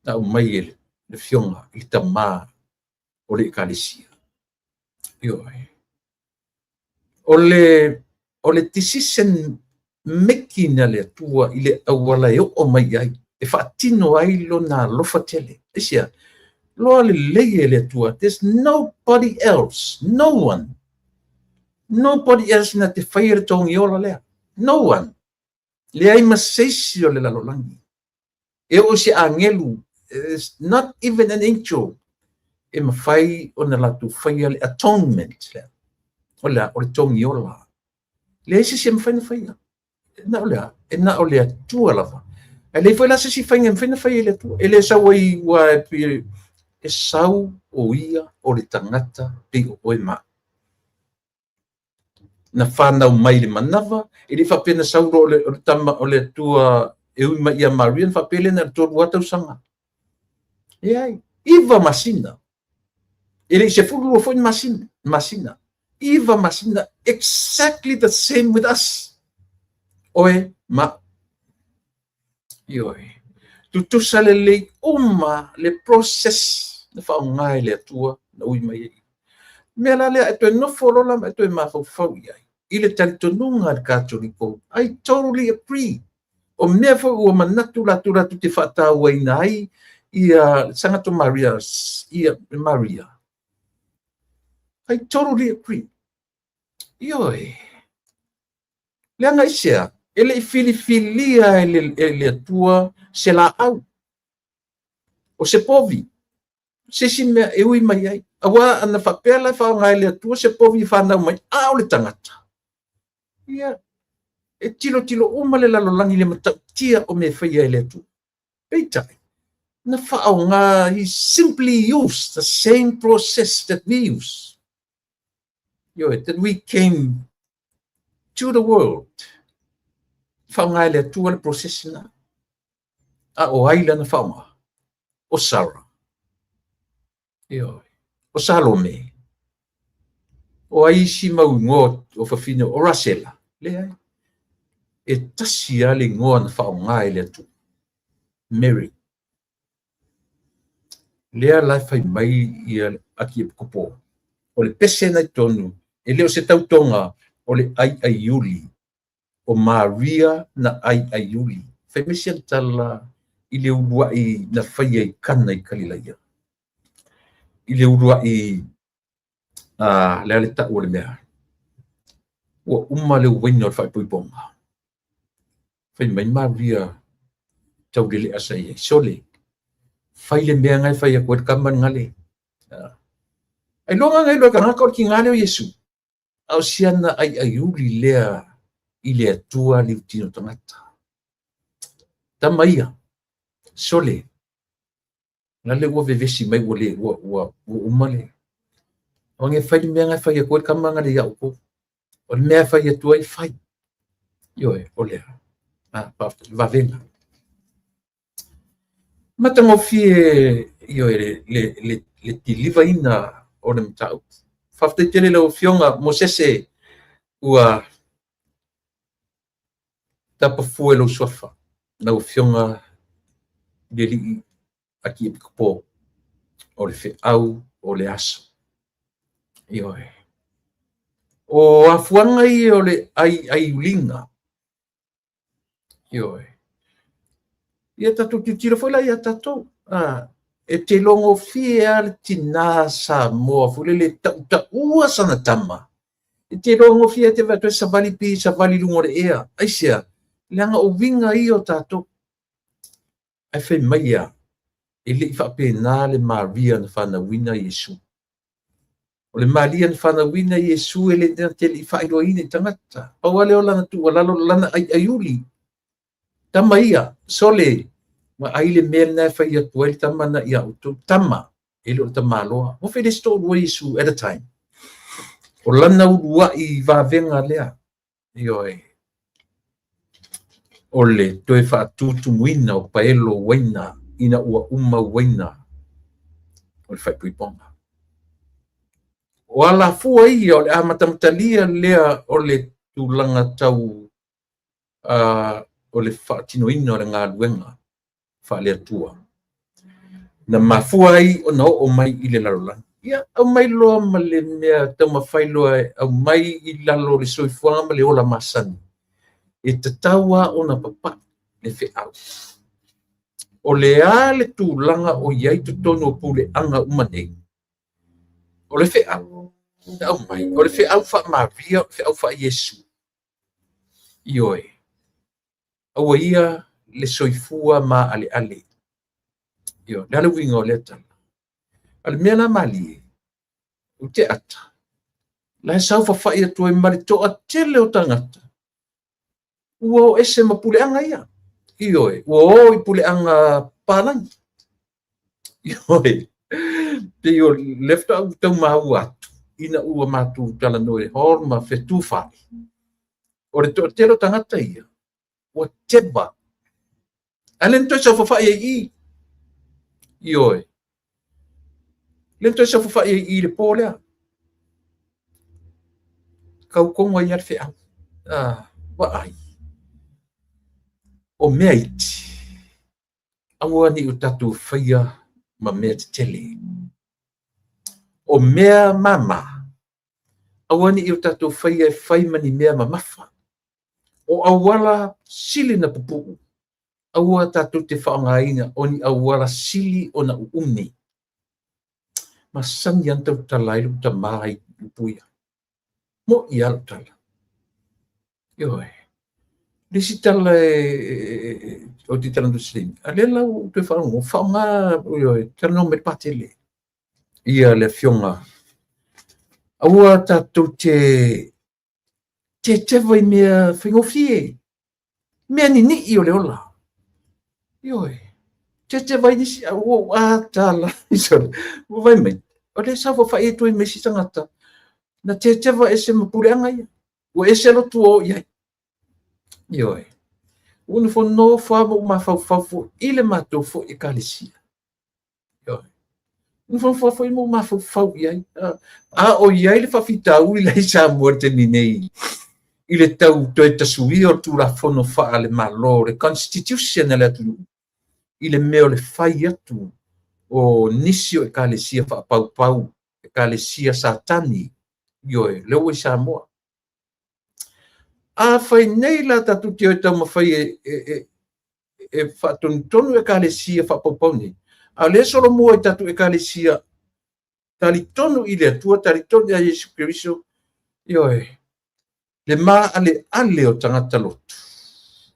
na aumai e le Afioga i le Tama o le Ekalesia. Ioe. O le decision making a le Atua i le auala e oo mai ai, e faatino ai lona alofa tele. Aisea, loa lelei e le Atua, there's nobody else, no one. Nobody else na te faia le togiola lea. No one. Leai ma se isi o le lalolagi. E oo se angelu, it's not even an angel, e mafai ona latou faia le atonement lea. O le togiola. Leai se isi e mafai na faia. E na o le Atua lava. Ae leai foi la se isi faiga e mafai na faia e le Atua. E le sau ai ua e sau o ia o le tagata pei o oe ma. Na whanau mai le manava, e le faapea na sau loa o le tama o le Atua e ui mai ia Maria, na faapea lea na 3 tausaga. Leai, 9 masina. E le i 12 foi masina. 9 masina, exactly the same with us. Oe ma. Ioe. Tutusa lelei uma le process. Na faaaoga e le Atua na ui mai ai. Mea la lea e toe nofo loa la ma e toe mafaufau i ai i le talitonuga a le Katoliko, I totally agree. O mea foi ua manatu latou latou te faatauaina ai ia Sagato Maria, ia Maria. I totally agree. Ioe. Leaga aisea, e le i filifilia e le Atua se laau, o se povi, se isi mea e ui mai ai. Aua ana faapea la e faaaoga e le Atua se povi e fanau mai, a o le tagata. Ia, e tilotilo uma le lalolagi i le matautia o mea e faia e le Atua. Peitai, na faaaoga, he simply used the same process that we use. Ioe, that we came to the world. Faaaoga e le Atua le process na. A o ai lana faaaoga? O Sarah. Ioe. O Salome. O ai isi mau igoa o fafine o Rasela. Leai. E tasi lava le igoa na faaaoga e le Atua. Mary. Lea la e fai mai ia Akiepikopo. O le pese na i totonu, e le o se tautoga, o le aiaiuli. O Maria na aiaiuli. Fai mai siana tala i le uluai na faia i Kana i Kalilaia. I le uluai le a le tau o le mea. Ua uma le uaina o le faaipoipoga. Fai mai Maria taulelea sa i ai. Sole, fai le mea na e fai atu ai le tama le gale. Ailoga na iloa e tagata o le tina lea o Iesu. A o siana aiaiuli lea i le Atua liutino tagata. Tama ia, sole, lale ua vevesi mai ua le, ua, ua, ua uma le. O nge fai le mea na e fai atu ai le tama na le ia outou. O le mea e fai atu ai, fai. Ioe, o lea. Vavega. Matagofie, ioe, le kilivaina o le mataupu. Faafetai tele lau Afioga Mosese ua tapafua i lou suafa, lau Afioga i le Alii Akiepikopo o le feau o le aso. Ioe. O afuaga ia o le aiaiuliga. Ioe. Ia tatou tilotilo foi la ia tatou. E te logofie lava le tina Samoa foi lele tautaua sana tama. E te logofie te vaai atu savali pi savali luga o le ea. Aisea, leaga o uiga ia o tatou. Ae fai mai ia, e le i faapena le Maria na fanauina Iesu. O le Maria na fanauina Iesu e le te le i faailoaina i tagata. Pau lava lea o lana tuualalo, lana aiaiuli. Tama ia, sole, vaai le mea lena e fai atu ai le tama na ia outou. Tama, e le o le tamaloa. Ua fai le isi toalua Iesu at a time. O lana uluai vavega lea, ioe, o le toe faatutumuina o paelo uaina ina ua uma uaina o le faaipoipoga. O alafua ia o le amatamatalia lea o le tulaga tau o le faatinoina o le galuega faale-Atua. Na mafua ai ona oo mai i le lalolagi. Ia, aumai loa ma le mea taumafai loa e aumai i lalo o le soifuaga ma le ola masani. E tatau lava ona papai le feau. O le a le tulaga o i ai totonu o puleaga uma nei? O le feau, na aumai, o le feau faa-Maria, o le feau faa-Iesu. Ioe, aua ia le soifua maaleale. Ioe, le a le uiga o lea tala? A le mea la malie, ou te ata, la e saofafai atu ai ma le toatele o tagata, ua o ese ma puleaga ia. Ioe, ua o i puleaga palagi. Ioe, pei o le faatoa ou tau maua atu, ina ua matou talanoa i hall ma fetufaai. O le toatele o tagata ia, ua teva. Ae le na toe saofafai ai i. Ioe. Le na toe saofafai ai i le po lea. Kau tonu ai lava le feau. Vaai. O mea iti, aua ne i o tatou faia ma mea tetele. O mea mama, aua ne i o tatou faia e fai ma ni mea mamafa. O auala sili na pupuu, aua tatou te faaaogaina o ni auala sili ona uumi. Masani lava ona tautala ai lou tama i upu ia. Mo'i lava lau tala. Ioe. Le isi tala ou te talanoa i se taimi, a o lea la ua ou toe faalogo, faaaoga, ioe, talanoa mai le Patele. Ia le afioga, aua tatou te teteva i mea faigofie, mea ninii o le ola. Ioe, teteva ai nisi, a ua ou ata la, ua vaai mai, o lea e saofafai atu ai ma isi tagata, na teteva ese ma puleaga ia, ua ese lotu ua o i ai. Ioe, ua nofonofo lava ma ou mafaufau foi i le matou foi ekalesia. Nofonofo foi ma ou mafaufau i ai. A o i ai le faafitauli la i Samoa i le taimi nei i le tau toe tasuia o le Tulafono faale-Malo, le Constitution a le atunuu, i le mea o le fai atu o nisi o ekalesia faapaupau, ekalesia Satani, ioe, lea ua i Samoa. Afai nei la tatou te o e taumafai e faatonutonu ekalesia faapaupau nei, a o lea e solomua i tatou ekalesia talitonu i le Atua, talitonu ia Iesu Keriso, ioe, le maaleale o tagata lotu,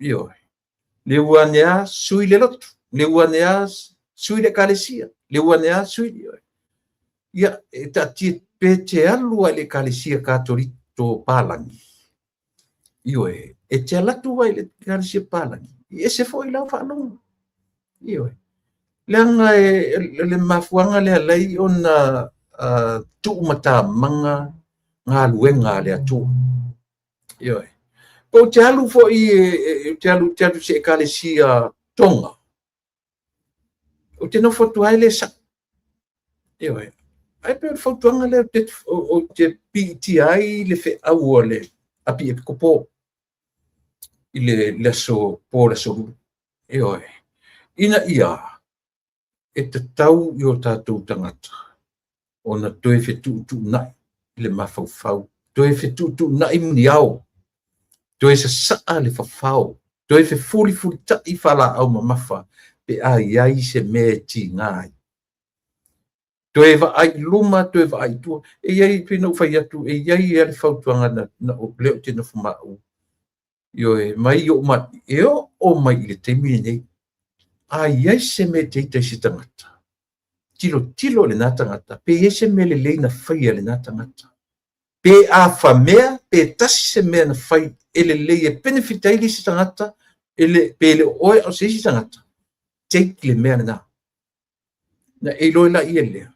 ioe, le ua ane a sui le lotu, le ua ane a sui le ekalesia, le ua ane a sui, ioe. Ia, e taatia pe te alu lava i le ekalesia Katoliko palagi, ioe, e te alu atu lava i le ekalesia palagi, e ese foi lau faalogo. Ioe. Leaga e le mafuaaga lea e ala ai ona tuumatamaga galuega a le Atua. Ioe. Po o te alu foi e te alu i se ekalesia Tonga, ou te nofo atu lava e le sao. Ioe. Ae pei o le fautuaga lea ou te piitia ai le feau a le Api Epikopo i le aso po, le aso Lua. Ioe. Ina ia e tatau i o tatou tagata ona toe fetuutuunai i le mafaufau, toe fetuutuunai muniao, toe sasaa le fafao, toe fefulifulitai faalaau mamafa pe a i ai se mea e tiga ai. Toe vaai i luma, toe vaai i tua. E i ai, pei ona ou fai atu, e i ai le fautuaga na lea ou te nofo ma au, ioe, mai i ou mai, e oo mai i le taimi lenei, a i ai se mea e te ita i se tagata, tilotilo i lena tagata, pe i ai se mea lelei na faia e lena tagata. Pe a famea, pe tasi se mea na fai e lelei e benefit ai le isi tagata, pe le o oe a o se isi tagata, take le mea lena. Na e iloa laia lea,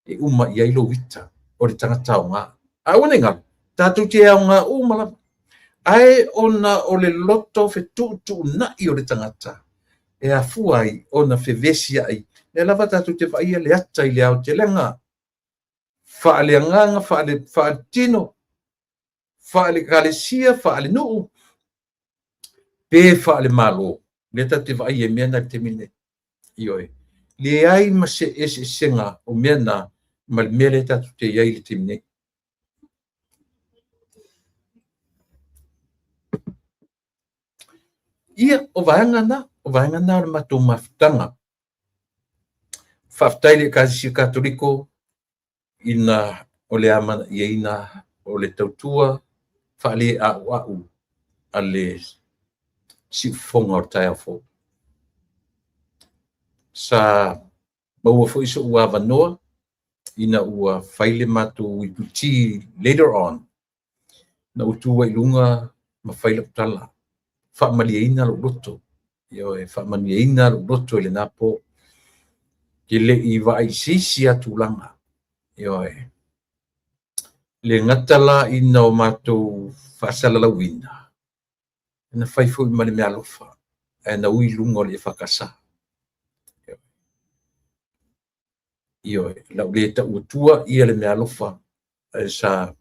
e uma i ai lou ita o le tagata aoga. Ae aua ne i galo, tatou te aoga uma lava. Ae ona o le loto fetuutuunai o le tagata, e afua ai ona fevesiai, lea lava tatou te vaaia le ata i le aotelega, faaleagaga, faaletino, faale-ekalesia, faalenuu, pe faalemalo. Lea tatou te vaaia i mea na i le taimi lenei. Ioe. Leai ma se eseesega o mea na ma le mea lea tatou te i ai i le taimi nei. Ia, o vaega na, o vaega na o le matou mafutaga. Faafetai i le Ekalesia Katoliko ina o le amanaiaina o le tautua faaleauau a le siufofoga o le taeao fou. Sa maua foi so'u avanoa ina ua fai le matou iputi later on, na ou tu ai i luga ma fai lau tala, faamalieina lou loto, ioe, faamanuiaina lou loto i lena po. Ke le i vaai i se isi lava tulaga, ioe. Le gata la ina o matou faasalalauina, na fai foi ma le meaalofa, ae na ui i luga o le EFKS. Ioe, lau le tau atua ia le meaalofa ae sa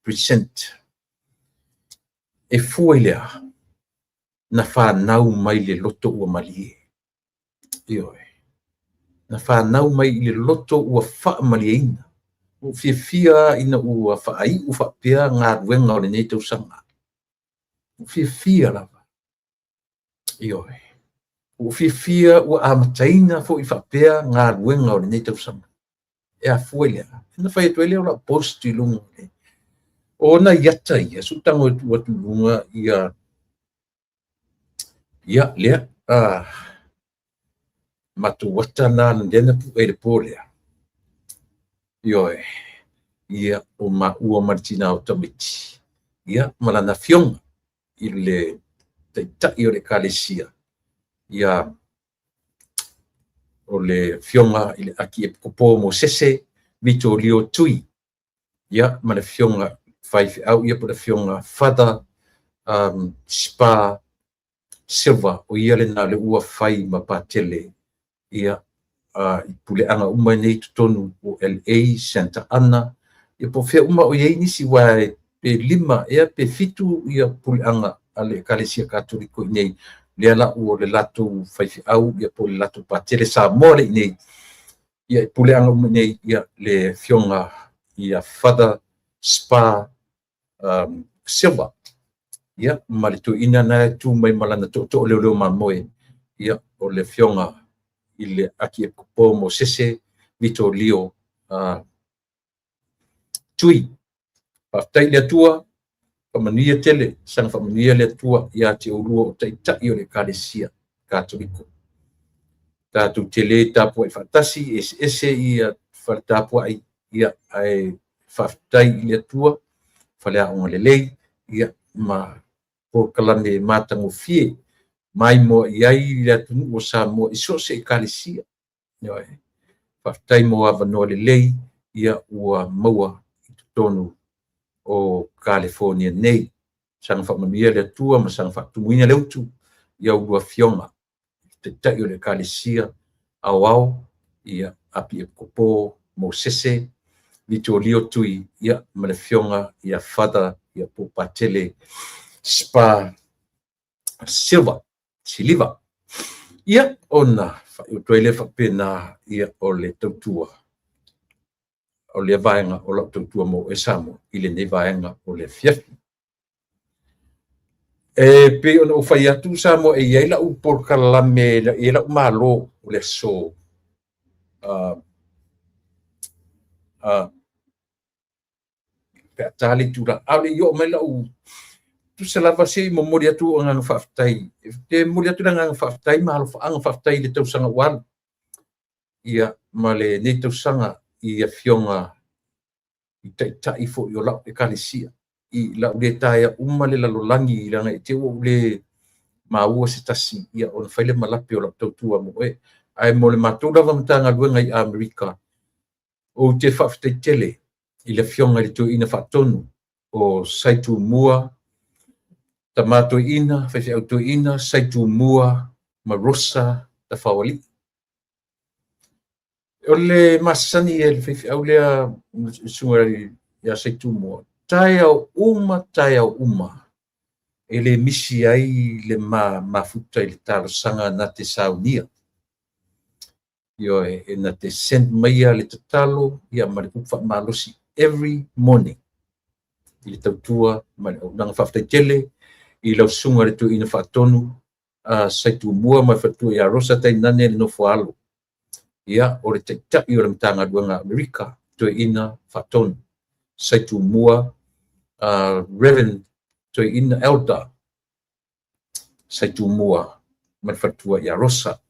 present. E fua i le a? Na fanau mai le loto ua malie. Ioe. Na fanau mai i le loto ua faamalieina. Ua ou fiafia ina ua faaiu faapea galuega o lenei tausaga. Ua ou fiafia lava. Ioe. Ua ou fiafia ua amataina foi faapea galuega o lenei tausaga. E afua i le a? Ona fai atu ai lea o lau post i luga o nai ata ia, se i ou tago e tuu atu i luga ia, ia lea, matou ata na lea na pue i le po lea. Ioe, ia, o maua ma le tina o tamaiti, ia, ma lana afioga i le taitai o le Ekalesia, ia, o le afioga i le Akiepikopo o Mosese Vitolio Tui, ia, ma le afioga faifeau, ia, po o le afioga Father Spa Silva, o ia lena lea ua fai ma patele, ia, i puleaga uma nei i totonu o LA, Santa Ana, ia po o fea uma o i ai nisi, aua pe 5 ea pe 7 ia puleaga a le Ekalesia Katoliko i nei, lea la ua le latou faifeau, ia po o le latou patele Samoa lea i nei, ia i puleaga uma nei, ia le afioga ia Father Spa Silva, ia, ma le toeaina na e tu mai ma lana tootoo leoleo mamoe, ia, o le afioga i le Akiepikopo Mosese Vitolio Tui. Faafetai i le Atua, faamanuia tele, saga faamanuia le Atua ia te oulua o taitai o le Ekalesia Katoliko. Tatou te le tapuai faatasi, eseese ia fale tapuai, ia, ae faafetai i le Atua, faleaoga lelei, ia, ma polokalame matagofie maimoa i ai le atunuu o Samoa i so o se Ekalesia. Ioe. Faafetai mo avanoa lelei, ia, ua maua i totonu o Kalifonia nei. Saga faamanuia le Atua ma saga faatumuina le utu i a oulua afioga, taitai o le Ekalesia Aoao, ia, Apiepikopo Mosese Vitolio Tui, ia, ma le afioga ia Father, ia, po o Patele Spa Silva, Siliva. Ia, ona faaiu atu ai lea faapena, ia, o le tautua, o lea vaega o lau tautua mo oe Samoa i lenei vaega o le afiafi. E pei ona ou fai atu Samoa, e i ai lau polokalame, e i ai lau malo o le aso pe a ta le itula, a o le i oo mai lau tusa lava se i momoli atu agaga faafetai. E momoli atu le agaga faafetai ma alofaaga faafetai i le tausaga ua alu, ia, ma lenei tausaga i afioga i taitai foi o lau Ekalesia, i lau le taea uma le lalolagi, leaga i te i ua ou le maua se tasi, ia, ona fai le malape o lau tautua mo oe. Ae mo le matou lava Matagaluega i Amerika, ou te faafetai tele i le afioga i le toeaina faatonu o Saitumua, tama toeaina, faifeau toeaina, Saitumua ma Rosa Tafaoalii. O le masani e le faifeau lea susuga ia Saitumua, taeao uma, taeao uma, e le misi ai le mafuta i le talosaga na te saunia. Ioe, e na te send maia le tatalo, ia, ma le upu faamalosi every morning i le tautua ma le auaunaga. Faafetai tele i lau susuga i le toeaina faatonu Saitumua ma le faletua ia Rosa tainane le nofo alo, ia, o le taitai o le Matagaluega Amerika, toeaina faatonu Saitumua, Reverend toeaina Elder Saitumua ma le faletua ia Rosa,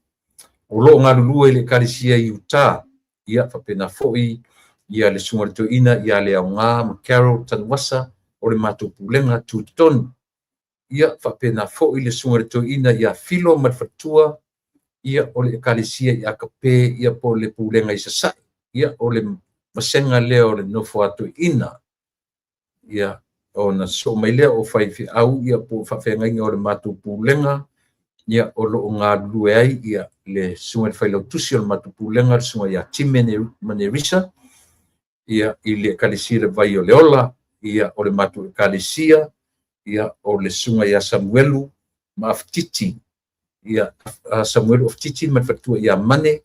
o lo o galulue i le Ekalesia i Utah, ia, faapena foi ia le susuga i le toeaina ia Leaoga ma Carol Tanuasa o le matou pulega tutotonu, ia, faapena foi le susuga i le toeaina ia Filo ma le faletua, ia, o le Ekalesia i Akape, ia, po o le pulega i Sasae, ia, o le vasega lea o le nofo a toeaina, ia, ona sosoo mai lea o faifeau, ia, po o faafeagaiga o le matou pulega, ia, o lo o galulue ai, ia, le susuga i le failautusi o le matou pulega, le susuga ia Time Manerisa, ia, i le Ekalesia Le Vai o le Ola, ia, o le matou Ekalesia, ia, o le susuga ia Samuelu ma Afetiti, ia, Samuelu Afetiti ma le faletua ia Mane,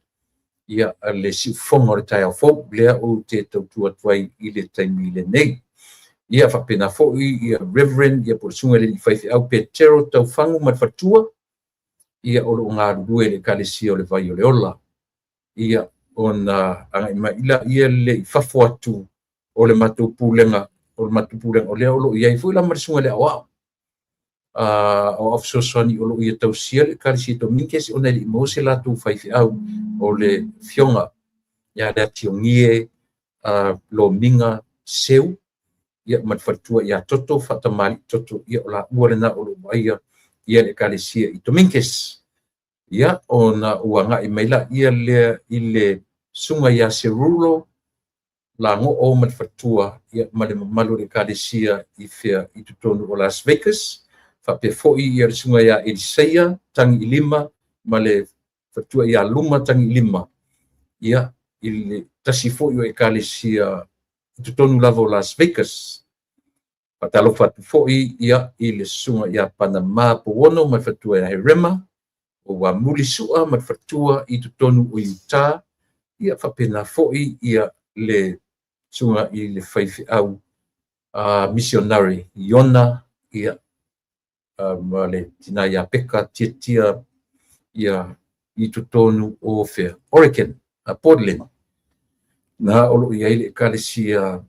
ia le siufofoga o le taeao fou lea ou te tautua atu ai i le taimi lenei. Ia faapena foi ia Reverend ia po o le susuga i le alii faifeau Petero Taufagu ma le faletua, ia o lo o galulue i le Ekalesia o le Vai o le Ola. Ia ona agai mai lea le i fafo atu o le matou pulega, o lea o lo o i ai foi la ma le susuga i le aoao, aoao fesoasoani o lo o ia tausia le Ekalesia Dominguez ona e le i maua se latou faifeau, o le afioga ia Leatiogie Lomiga Seu, ia ma le faletua ia Toto Faatamalii Toto, ia o laua lena o lo o vaaia ia le Ekalesia i Dominguez. Ia ona ua agai mai lea i le susuga ia Serulo Lagoo ma le faletua, ia ma le mamalu o le Ekalesia i fea i totonu o Las Vegas. Faapea foi ia le susuga ia Eliseia Tagiilima ma le faletua ia Luma Tagiilima, ia i le tasi foi o Ekalesia i totonu lava o Las Vegas. Faatalofa atu foi ia i le susuga ia Panama Pouono ma le faletua ia Herema, o Uamuli Sua ma le faletua i totonu o Utah. Ia faapena foi ia le susuga i le faifeau missionary Iona, ia ma le tina ia Peka Tiatia, ia i totonu o fea Oregon, Portland, na o lo o i ai le Ekalesia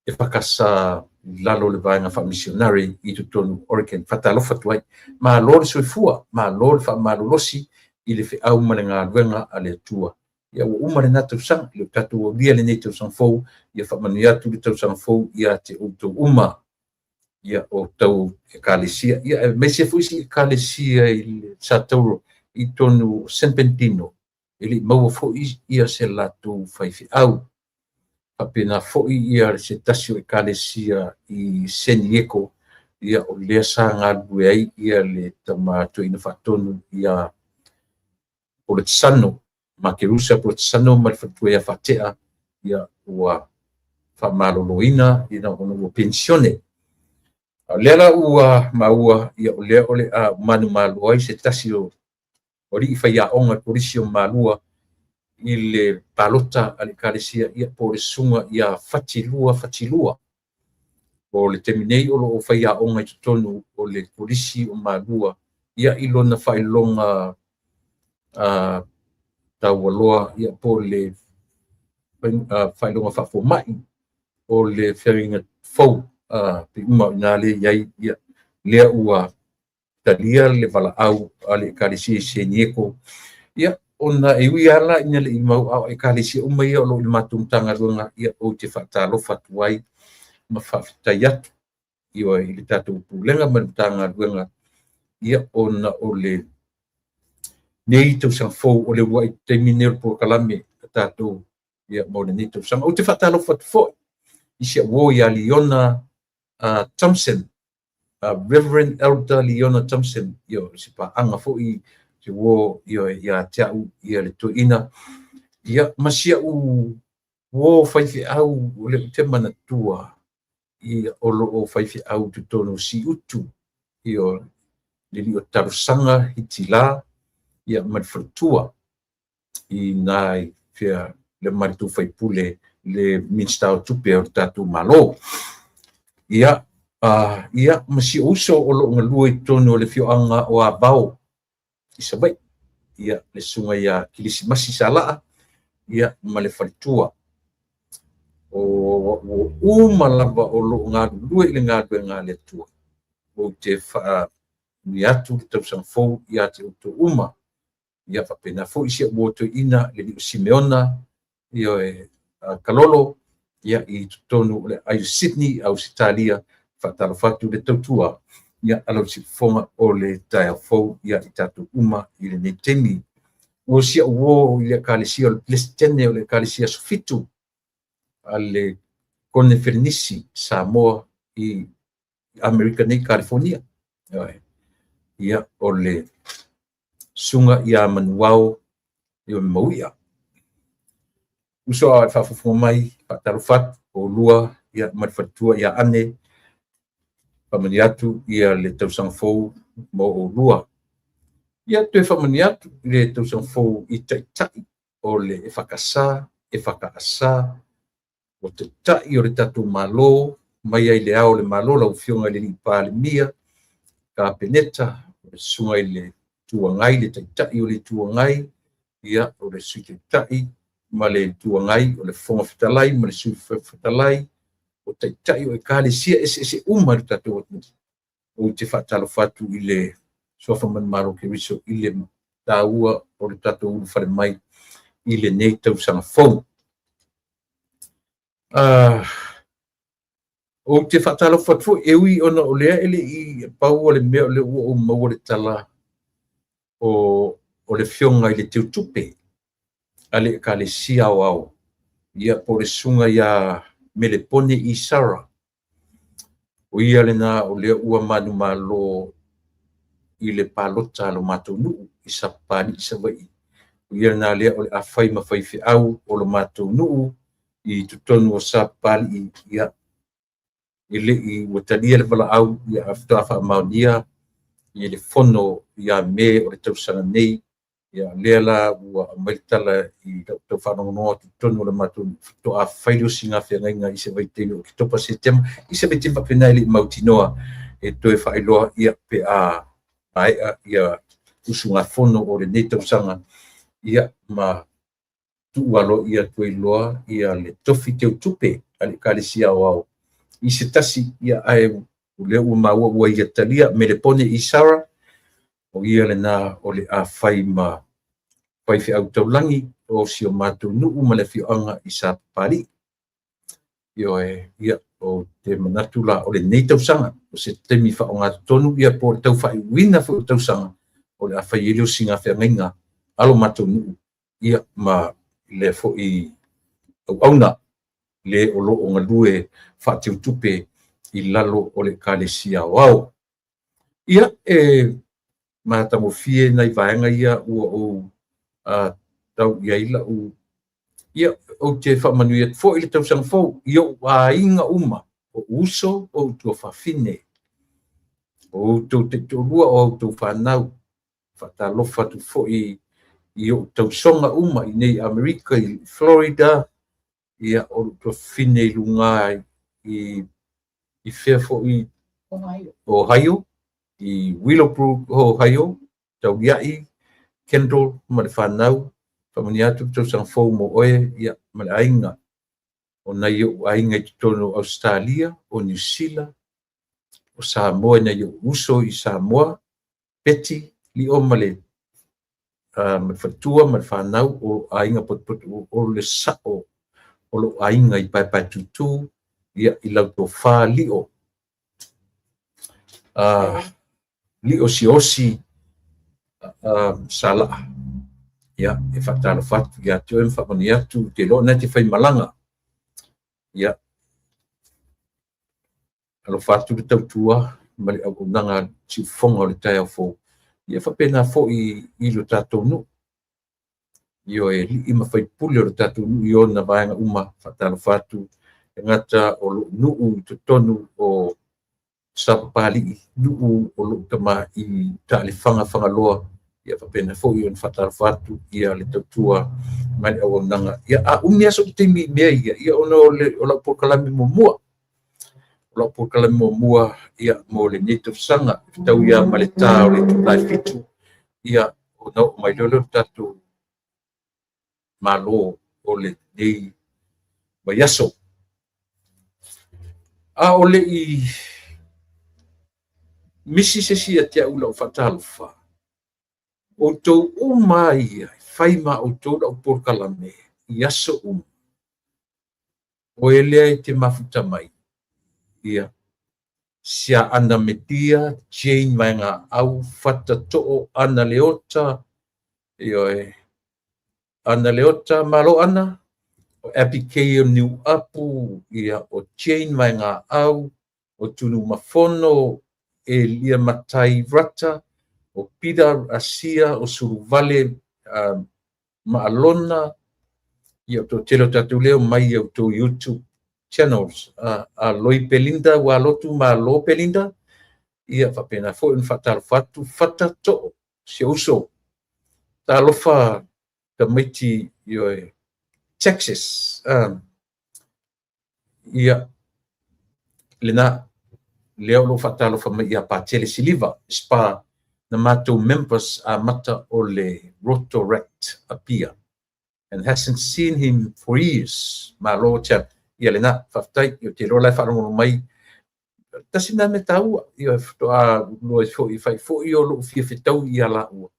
e fakasa lalo le vaega faamisionari i totonu Oregon. Faatalofa atu ai, malo le soifua, malo le faamalolosi i le feau ma le galuega a le Atua. Ia ua uma lena tausaga, le tatou aulia lenei tausaga fou, ia faamanuia atu le tausaga fou ia te outou uma, ia o tau Ekalesia, ia aemaise foi si Ekalesia i le Satauro i totonu o San Bernardino, e le i maua foi ia se latou faifeau. Faapena foi ia se tasi o Ekalesia i San Diego, ia o lea sa galulue ai ia le tama toeaina faatonu ia Poletsano, Makerusa Poletsano ma le faletua ia Faatea, ia ua faamaloloina ina ona ua penisione. A o lea la ua maua, ia o lea o le a manumalo ai se tasi o alii faiaoga o le Kolisi o Malua i le palota a le Ekalesia, ia po o le susuga ia Fatilua Fatilua. O le taimi nei o lo o faiaoga i totonu o le Kolisi o Malua, ia i lona faailoga taualoa, ia po o le faailoga faafomai o le feagaiga fou, pe uma o i ina lea i ai, ia lea ua talia le valaau a le Ekalesia i San Diego. Ia ona e ui lava la ina le i mau a o Ekalesia uma ia o lo o i le matou Matagaluega, ia ou te faatalofa atu ai ma faafetai atu i le tatou Pulega ma le Matagaluega, ia ona o le nei tausaga fou o le uluai taimi nei o le polokalame a tatou, ia mo lenei tausaga. Ou te faatalofa atu foi i si au uo ia Leona Thompson, Reverend Elder Leona Thompson, ia o se paaga foi se uo ia ia te au ia le toeaina, ia ma si au uo faifeau o le ou te manatua, ia o lo o faifeau i totonu o Siutu, ia le alii o Talosaga Hitila, ia ma le faletua i nai fea le matou faipule le Minisita o Tupe o le tatou Malo. Ia, ia ma si ou uso o lo o galue i totonu o le afioaga o Avao i Savaii, ia le susuga ia Kilisimasi Salaa, ia ma le faletua. O ua uma lava o lo o galulue i le galuega a le Atua. Ou te faamanuia atu le tausaga fou ia te outou uma. Ia faapena foi si au uo toeaina le alii o Simeona, ia Kalolo, ia i totonu o le ai o Sydney, Ausetalia. Faatalofa atu le tautua ia a lau siufofoga o le taeao fou ia i tatou uma i lenei taimi. Ua si au uo i le Ekalesia o le Peresetene o le Ekalesia Aso Fitu a le Koneferenisi Samoa i Amerika nei, California. Ia o le susuga ia Manuao ia Mauia. Uso a faafofoga mai, faatalofa atu oulua ia ma le faletua ia Ane, faamanuia atu ia le tausaga fou mo oulua. Ia, toe faamanuia atu i le tausaga fou i taitai o le EFKS, EFKS, o taitai o le tatou Malo, mai ai le Ao o le Malo, lau Afioga i le Palemia, Kapeneta, le Susuga i le Itu Agai, le Taitai o le Itu Agai, ia, o le Sui Taitai ma le Itu Agai, o le Fofoga Fetalai ma le Sui Fofoga Fetalai, o taitai o ekalesia eseese uma i le tatou atunuu. Ou te faatalofa atu i le suafa manumalo o Keriso i le taua o le tatou ulufale mai i lenei tausaga fou. Ou te faatalofa atu foi, e ui ona o lea e le i pau o le mea o lea ua ou maua le tala o le Afioga i le Teutupe a le Ekalesia Aoao, ia po o le Susuga ia Melepone Isara. O ia lena o lea ua manumalo i le palota a lo matou nuu i Sapapalii, Savaii. O ia lena lea o le a fai ma faifeau o lo matou nuu i totonu o Sapapalii. Ia, e le i ua talia le valaau, ia ae faatoa faamaonia i le fono ia Me o le tausaga nei. Ia lea la ua aumai le tala i lau tau faalogologo atu i totonu o le matou nuu, faatoa fai le osiga feagaiga i se vaitaimi o Oketopa, Setema, i se vaitaimi faapena e le i mautinoa e toe faailoa ia pe a maea ia usugafono o lenei tausaga, ia ma tuu aloaia atu ai loa ia le tofi teutupe a le Ekalesia Aoao i se tasi, ia ae o lea ua maua ua ia talia Melepone Isara, o ia lena o le a fai ma faifeau taulagi o si o matou nuu ma le afioaga i Sapapalii. Ioe, ia, ou te manatu la o lenei tausaga, o se taimi faaaogatotonu ia po o le tau faaiuina foi o le tausaga, o le a fai ai le osiga feagaiga a lo matou nuu, ia ma lea foi auauna le o lo o galue faateutupe i lalo o le Ekalesia Aoao. Ia, e matagofie nai vaega ia ua ou tau i ai lau. Ia, ou te faamanuia atu foi i le tausaga fou i ou aiga uma, o uso, o ou tuafafine, o outou taitoalua, o outou fanau. Faatalofa atu foi i ou tausoga uma i nei Amerika, i Florida, ia, o lou tuafafine i luga i fea foi, Ohio, i Willowbrook, Ohio, Tauliai, Kendall ma le fanau. Faamanuia atu le tausaga fou mo oe, ia, ma le aiga. O nai ou aiga i totonu o Ausetalia, o Niu Sila, o Samoa, i nai ou uso i Samoa, Betty, Lio ma le faletua ma le fanau, o aiga potopoto, o le sao o lou aiga i Paepaetutu, ia, i lau tofa Lio, Lio Siosi Salaa. Ia, e faatalofa atu ia te oe ma faamanuia atu, te iloa o lena e te faimalaga. Ia, alofa atu le tautua ma le auaunaga siufofoga o le taeao fou. Ia faapena foi i lo tatou nuu. Ioe, alii ma faipule o le tatou nuu i ona vaega uma, faatalofa atu e gata o lou nuu i totonu o Sapapalii, nuu o lou tama i Taelefaga Fagaloa, ia faapena foi ona faatalofa atu ia le tautua ma le auaunaga. Ia, a umi lava sou taimi i mea ia, ia ona o lau polokalame muamua. O lau polokalame muamua ia mo lenei tausaga, fetau ia ma le ta o le itula e 7, ia ona oo mai loa lea o le tatou Malo o lenei vaiaso. A o le i misi se isi ia te au i lau faatalofa, outou uma ia e fai ma outou lau polokalame i aso uma, oe lea e te mafuta mai, ia, Sia Ana Metia, Jane Vaegaau, Fata Too, Ana Leota, ioe, Ana Leota, Malo Ana, o Abigail Niuapu, ia, o Jane Vaegaau, o Tunumafono, Elia Matai Rata, o Peter Asia, o Suluvale Maalona, ia, o toatele o tatou lea mai i outou YouTube channels, Aloi Pelinda, ua alotu Malo Pelinda, ia faapena foi ona faatalofa atu Fata Too. Si ou uso. Talofa tamaiti, ioe, Texas. Ia, lena, lea o lo o faatalofa mai ia Patele Siliva, Spa, na matou members amata o le Rotaract Apia, and hasn't seen him for years. Malo, champ. Ia lena, faafetai, ou te iloa la e faalogologo mai. Tasi lena mea taua, ia faatoa iloa ai foi, fai foi o lou fia fetau ia laua.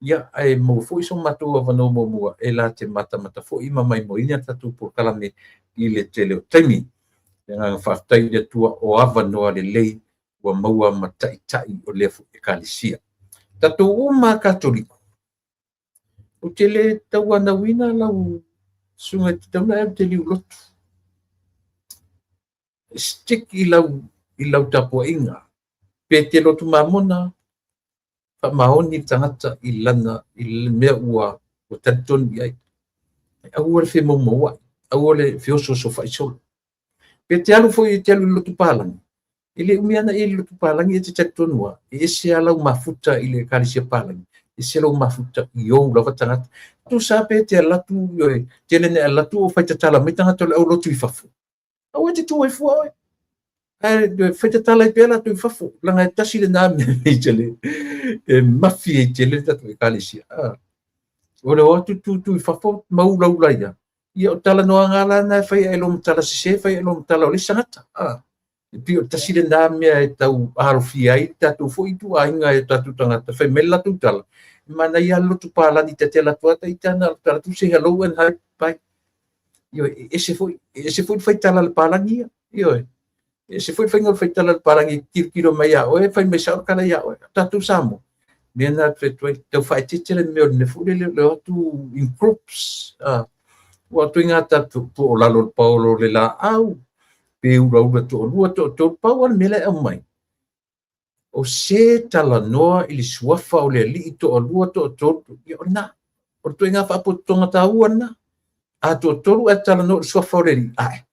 Ia, ae maua foi so matou avanoa muamua e la te matamata foi ma maimoaina le tatou polokalame i le tele o taimi. Le agaga faafetai i le Atua o avanoa lelei ua maua ma taitai o lea foi Ekalesia. Tatou uma Katoliko, ou te le tauanauina lau susuga e tatau ona e alu e te liulotu. Stick i lau tapuaiga. Pe te lotu mamona, faamaoni le tagata i lana i le mea ua talitonu i ai. Aua le femaumauai, aua le feosoosofai solo. Pe te alu foi e te alu i le lotu palagi, e le umi ana e i le lotu palagi e te talitonu lava, e ese lava lau mafuta i le Ekalesia palagi, ese lau mafuta i ou lava tagata. Tusa pe te alu atu, tele ina e alu atu o faitatala mai tagata o le aulotu i fafo. Aua e te tu ai fua oe. Ae faitatala ai pea latou i fafo, leaga e tasi lena mea e mafi ai tele le tatou Ekalesia. O le o atu tutu i fafo ma ulaula ai lava. Ia o talanoaga la na e fai ai lo ma tala sese, fai ai lo ma tala o le isi tagata. E pei o le tasi lena mea e tau alofia ai tatou foi ituaiga e tatou tagata, fai mai le latou tala, e manaia lava le lotu palagi ta te alu atu lava ita na alu atu say hello and hi, bye. Ioe, e ese foi le faitala a le palagi ia. Ioe, e ese foi le faiga o le faitala a le palagi, tilotilo mai ia oe, fai mai sao le tala ia oe. Tatou Samoa, mea na te fai atu ai, tau faaeteete le mea o le mea foi lele o le o atu in groups. Ua ituaiga tatou po o lalo o le paolo o le laau, pe ulaula toalua, toatolu, pau lava le mea la e aumai. O se talanoa i le suafa o le alii toalua, toatolu, ia o lena. O le ituaiga faapotopotoga taua lena. A toatolu ae talanoa i le suafa o le alii, ae.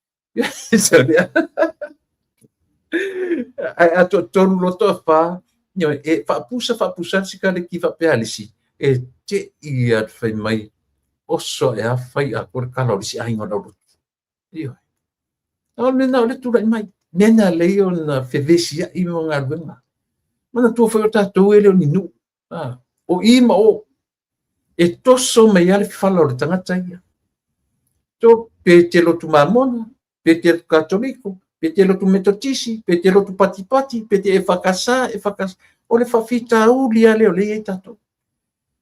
Ae a toatolu loa toafa, e faapusa faapusa le sikaleki faapea a le isi, e te i a fai mai, oso ae a fai atoa le tala o le isi aiga o le aulotu. Ioe. O le mea lena o lea e tulai mai. Mea na lei ona fevesiai ma galuega. Manatua foi o tatou e le o ni nuu. O i ma o. E toso mai lava le fala o le tagata ia. To, pe te lotu mamona, pe te lotu katoliko, pe te lotu metotisi, pe te lotu patipati, pe te EFKS, EFKS. O le faafitauli lava lea o lea e i ai tatou.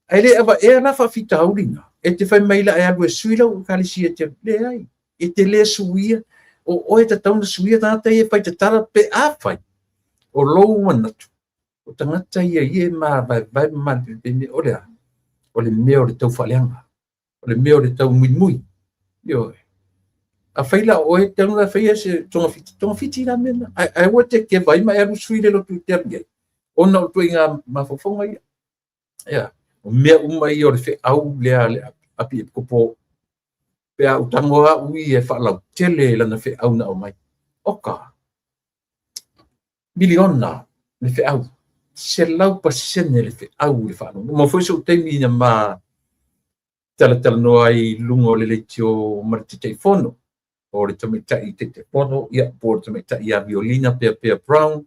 Ae le avaea la faafitauli na, e te fai mai la e alu e sui lau Ekalesia e te leai, e te le suia, o oe e tatau ona suia tagata ia e fai tatala pe afai o lou manatu, o tagata ia ia e mavaevae ma malepelepe, o le a? O le mea o le taufaaleaga, o le mea o le taumuimui. Ioe. Afai la o oe e tatau ona faia se togafiti, togafiti la mea lena. Ae aua e te keva ai ma e alu sui le lotu e te alu i ai, ona o ituaiga mafaufauga ia. Ia, o mea uma ia o le feau lea a le Api Epikopo. Pe a ou tago lava au ia e faalautele lana feau na aumai. Oka, miliona le feau, 100% le feau i le faalogo. Maua foi sou taimi na ma talatalanoa ai i luga o le leitio ma le Taitaifono, o le tamaitai Taitaifono, ia, po o le tamaitai ia Violina Peapea Brown,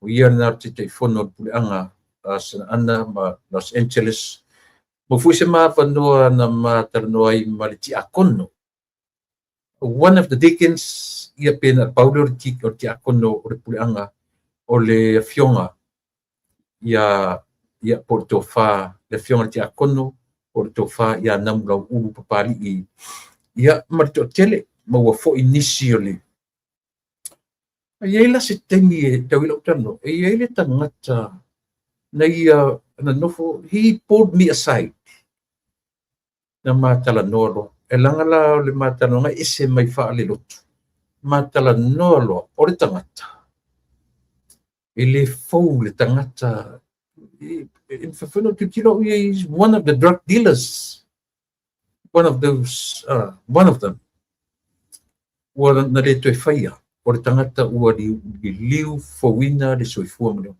o ia lena o le Taitaifono o le Puleaga a Santa Ana ma Los Angeles. Maua foi se ma avanoa na ma talanoa ai ma le tiakono, one of the deacons, ia pe na pau lea o le tiakono o le Puleaga o le afioga ia, ia po o le tofa, le afioga i le tiakono, po o le tofa ia Namulauulu Papali'i, ia ma le toatele, maua foi nisi o le. E i ai la se taimi e tau ai lau talanoa, e i ai le tagata na ia na nofo, he pulled me aside, na ma talanoa loa. E leaga la o le ma talanoaga e ese mai faalelotu. Ma talanoa loa, o le tagata, e le fou le tagata, e mafai ona tilotilo au ia, is one of the drug dealers, one of those, one of them. Ua na le toe faia, o le tagata ua liliu fouina le soifua ma le ola.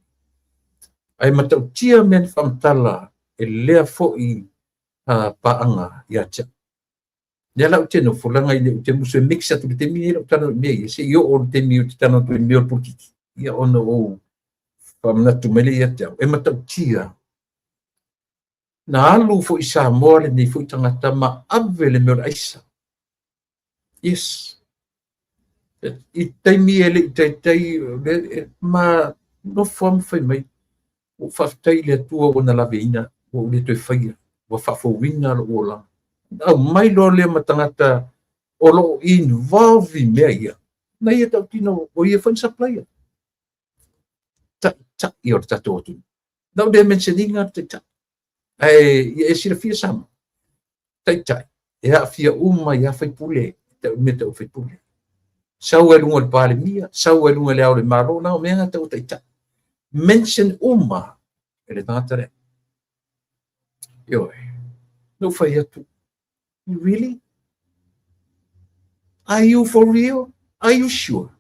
Ae matautia mea na faamatala e lea foi paaga ia te au. Lea la ou te nofo, leaga ina ou te musu e mix atu i le taimi lenei lau talanoa i mea ia, se i oo i le taimi ou te talanoa atu i mea o le polokiki, ia ona ou faamanatu mai lea ia te au, e matautia. Na alu foi i Samoa lenei foi tagata ma ave le mea o le aisa. Yes. I taimi e le i taitai ma nofo lava ma fai mai, ua ou faafetai i le Atua ua na laveina, ua ou le toe faia, ua faafouina lou olaga. Na aumai loa lea ma tagata o lo o involve i mea ia, na ia tautino, o ia foi na supplier. Taitai o le tatou atunuu. Na ou le mention ina le taitai. Ae ia e silafia Samoa, taitai, e aafia uma i a faipule, mea tau faipule. Sau ai luga o le Palemia, sau ai luga o le Ao o le Malo, na o mea na tau taitai. Mention uma e le tagata lea. Ioe. Na ou fai atu, really? Are you for real? Are you sure?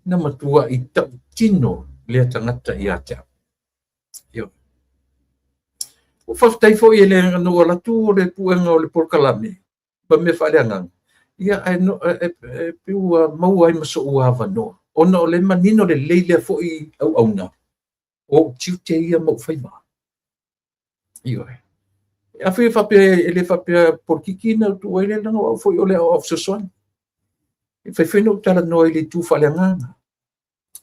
Na matuai tautino lea tagata ia te au. Ioe. Ua faafetai foi e le na ou alu atu o le puega o le polokalame ma mea faaleagaga, ia ae e pei ua maua ai ma so'u avanoa ona o le manino lelei lea foi auauna o ou tiute ia ma ou faiva. Ioe. Afai e faapea e le faapea polokiki na ou tuu ai lea, leaga o au foi o le aoao fesoasoani. E fai foi na ou talanoa i le itu faaleagaga.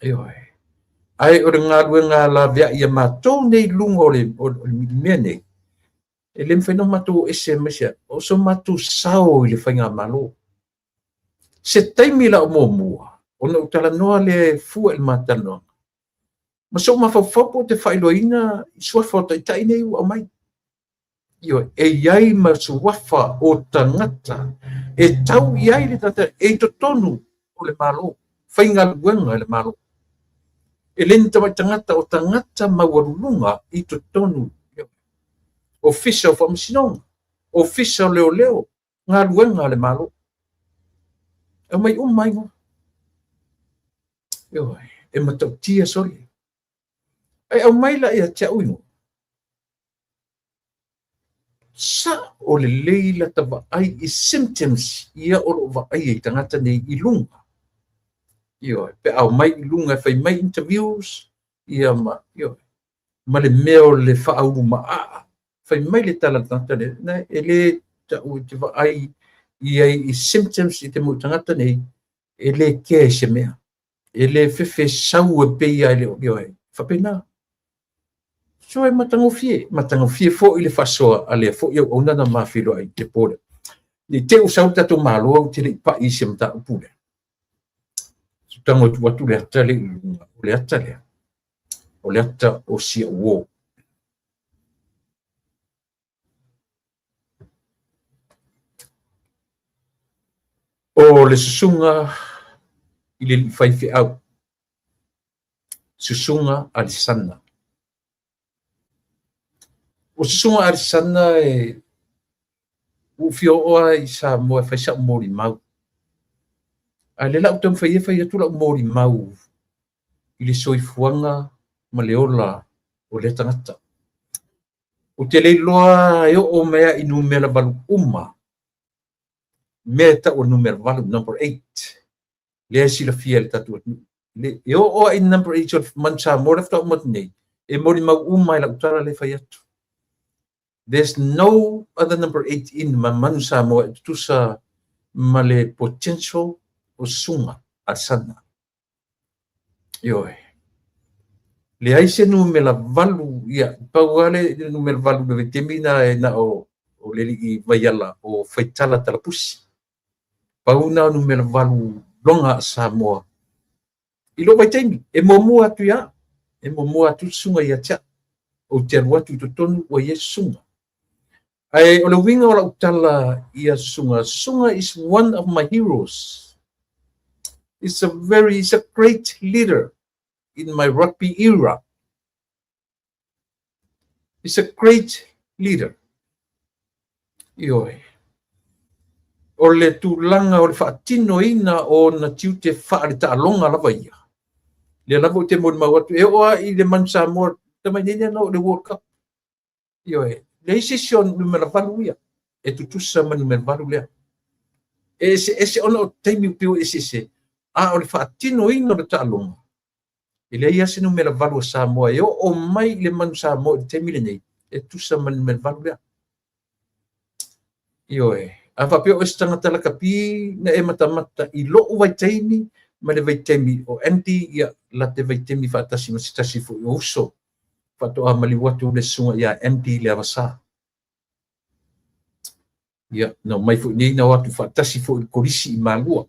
Ioe. Ae o le galuega laveai a matou nei i luga o le mea nei, e le mafai ona matou o ese mai se, o so matou sao i le faigamalo. Se taimi la o muamua, ona ou talanoa lea e fua i le ma talanoaga, ma sou mafaufau po o te faailoaina i suafa o taitai nei ua aumai. Ioe, e i ai ma suafa o tagata e tau i ai le tagata e i totonu o le Malo, faigaluega i le Malo. E le ni tamai tagata, o tagata maualuluga i totonu, Ofisa o Faamasinoga, Ofisa o Leoleo, galuega a le Malo. E aumai uma ai igoa. Ioe, e matautia sole. Ae aumai la ia te au igoa. Sa'o lelei lata vaai i symptoms ia o lo o vaai ai tagata nei i luga. Ioe, pe a omai i luga e fai mai interviews, ia ma, ioe, ma le mea o le faaulu maaa. Fai mai le tala a le tagata lea, na e le ta'u e te vaai i ai i symptoms i te mau tagata nei, e le kea i se mea. E le fefe sau e pei a e le o, ioe, faapena. So e matagofie, matagofie foi le faasoa a lea foi auauna na ma feiloai i le po lea. Ne i te i ua sau le tatou Malo ou te le i pai i se mataupu lea. Tago e tuu atu le ata lea i luga, o le ata lea, o le ata o si au uō. O le susuga i le alii faifeau, Susuga Alisana. O Susuga Alisana e ua ou fia oo lava i Samoa e fai sa'u molimau. Ae o lea la ou taumafai e fai atu la'u molimau i le soifuaga ma le ola o lea tagata. Ou te le iloa e oo mai lava i numera valu uma, mea e tau o le numera valu, number 8, lea e silafia e le tatou atunuu. E oo lava i number 8 o le Manu Samoa lea faatoa uma atu nei, e molimau uma i lau tala lea e fai atu. There's no other number 8 in Manu Samoa e tutusa ma le potential o Susuga Alesana. Ioe. Leai se numera valu, ia, pau lava le numera valu i le vaitaimi na e na o, o le alii Vaiala o Faitala Talapusi. Pau na o numera valu loga a Samoa i lou vaitaimi, e muamua atu ia au, e muamua atu le susuga ia te au. Ou te alu atu i totonu ua i ai susuga. Ae o le uiga o lau tala ia Susuga, Susuga is one of my heroes. It's a very, it's a great leader in my rugby era. It's a great leader. Ioe. O le tulaga o le faatinoina o ona tiute faale-taaloga lava ia. Lea lava ou te molimau atu, e oo lava i le Manu Samoa, tamai nei lea na oo i le World Cup. Ioe, leai se isi o numera 8 ia e tutusa ma numera 8 lea. E eseese ona o taimi pei ua eseese, a o le faatinoina o le taaloga, e leai lava se numera 8 a Samoa e oo mai i le manu Samoa i le taimi lenei e tutusa ma le numera 8 lea. Ioe, a faapea o se tagata lakapi na e matamata i lou vaitaimi ma le vaitaimi o Andy, ia la te vaitaimi faatasi ma se tasi foi o uso faatoa maliu atu le susuga ia Andy le Avasa. Ia, na omai foi nei na o atu faatasi foi i le kolisi i Malua.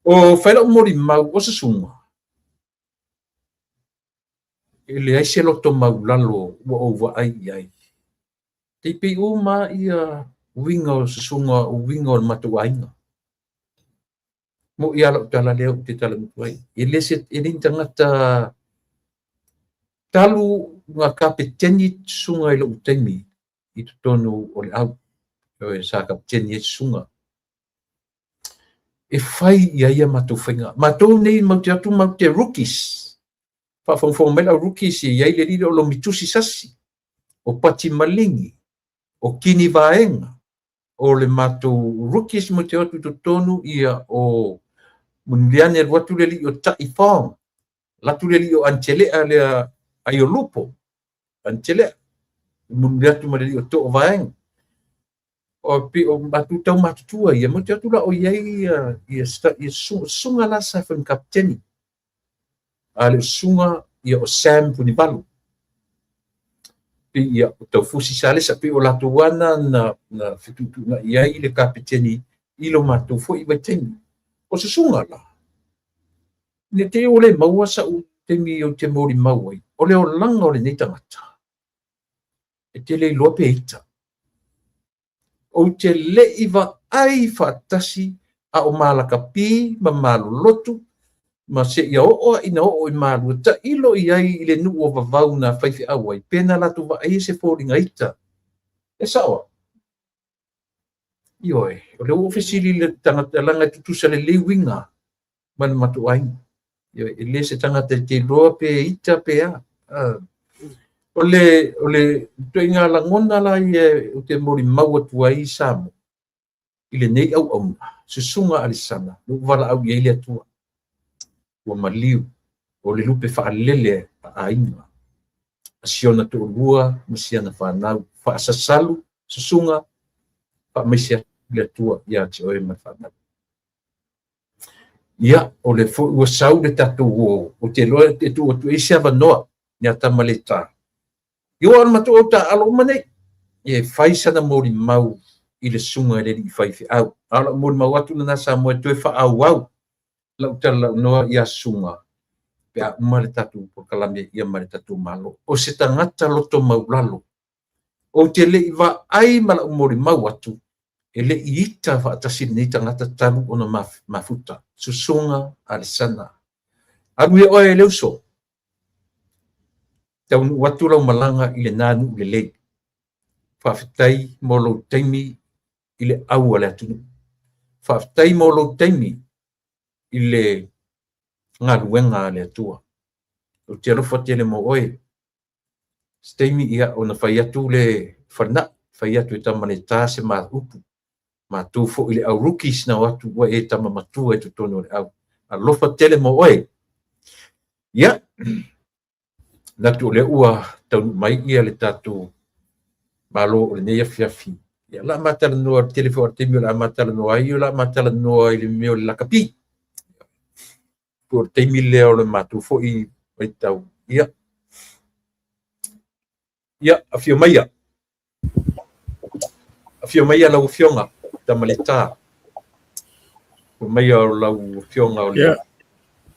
O fai lau molimau o susuga, e leai se loto maulalo ua ou vaai i ai. Te pei uma ia uiga o susuga, o uiga o le matou aiga. Mo ia lau tala lea ou te tala atu ai. E le se e le tagata talu nga kapeteni susuga i lou taimi i totonu o le au. O sa kapeteni e susuga. E fai ia ia matou faiga. Matou nei mau te atu mau te rookies. Faafogafoga mai lau rookies e iai le lile o Lomitusi Sasi, o Pati Maligi, o Kini Vaega, o le matou rookies mo te atu i totonu ia o Mulimuliane alu atu le alii o Tai Fong, latu le alii o Angelea lea ai o Lupo, Angelea, mulimuli atu ma le alii o Too Vaega. O pe o matou tau matutua ia, mo te atu la o iai ia, ia, ia susuga la sa fai ma kapiteni. A le susuga ia o Sam Vunivalu. Pe ia o Taufusi Salesa, pe o latou ana na fetuutuunai ai le kapiteni i lo matou foi vaitaimi. O susuga la, ne te o le maua sa u taimi o te molimau ai, o le olaga o lenei tagata, e te le iloa pe ita. Ou te lei vaai faatasi a o malakapi ma malolotu ma se ia oo a ina oo i malua tailo i ai i le nuu o vavau na faifeau ai, pe na latou vaai se foliga ita. E saoa. Ioe, o le ua fesili le tagata laga e tutusa lelei uiga ma le matou aiga. Ioe, e le se tagata e te iloa pe ita pe a. O le ituaiga lagona la ia ou te molimau atu ai i Samoa i lenei auauna, susuga Alisana, na ou valaau i ai le Atua. Ua maliu, o le lupe faalele a aiga, a si ona toalua ma siana fanau, faasasalu susuga, faamaise atu le Atua ia te oe ma le fanau. Ia, o le foi ua sau le tatou o te iloa e tuu atu ai se avanoa ia Tamaleta. Ia ua o le matou au taaalo uma nei, e fai sana molimau i le susuga i le alii faifeau. A o lau molimau atu lena Samoa e toe faaauau lau talanoa ia susuga pe a uma le tatou polokalame ia ma le tatou Malo. O se tagata loto maulalo, ou te lei vaai ma lau molimau atu, e lei ita faatasi lenei tagata talu ona mafuta. Susuga Alisana. Alu ia oe e le uso. Taunuu atu lau malaga i lena nuu lelei. Faafetai mo lou taimi i le au a le atunuu. Faafetai mo lou taimi i le galuega a le Atua. Ou te alofa tele mo oe. Se taimi ia ona fai atu le falenai, fai atu e Tamaleta se ma upu. Matou foi le au rookies na o atu ua e tama matua i totonu o le au. Alofa tele mo oe. Ia, natu o lea ua taunuu mai ia le tatou Malo o lenei afiafi. Ia, la matalanoa le tele foi o le taimi o le a matalanoa ai, o la matalanoa i le mea o le lakapi. Po o le taimi lea o le matou foi vaitau. Ia, ia, afio maia. Afio maia lau afioga, Tamaleta. Afio maia o lau afioga o le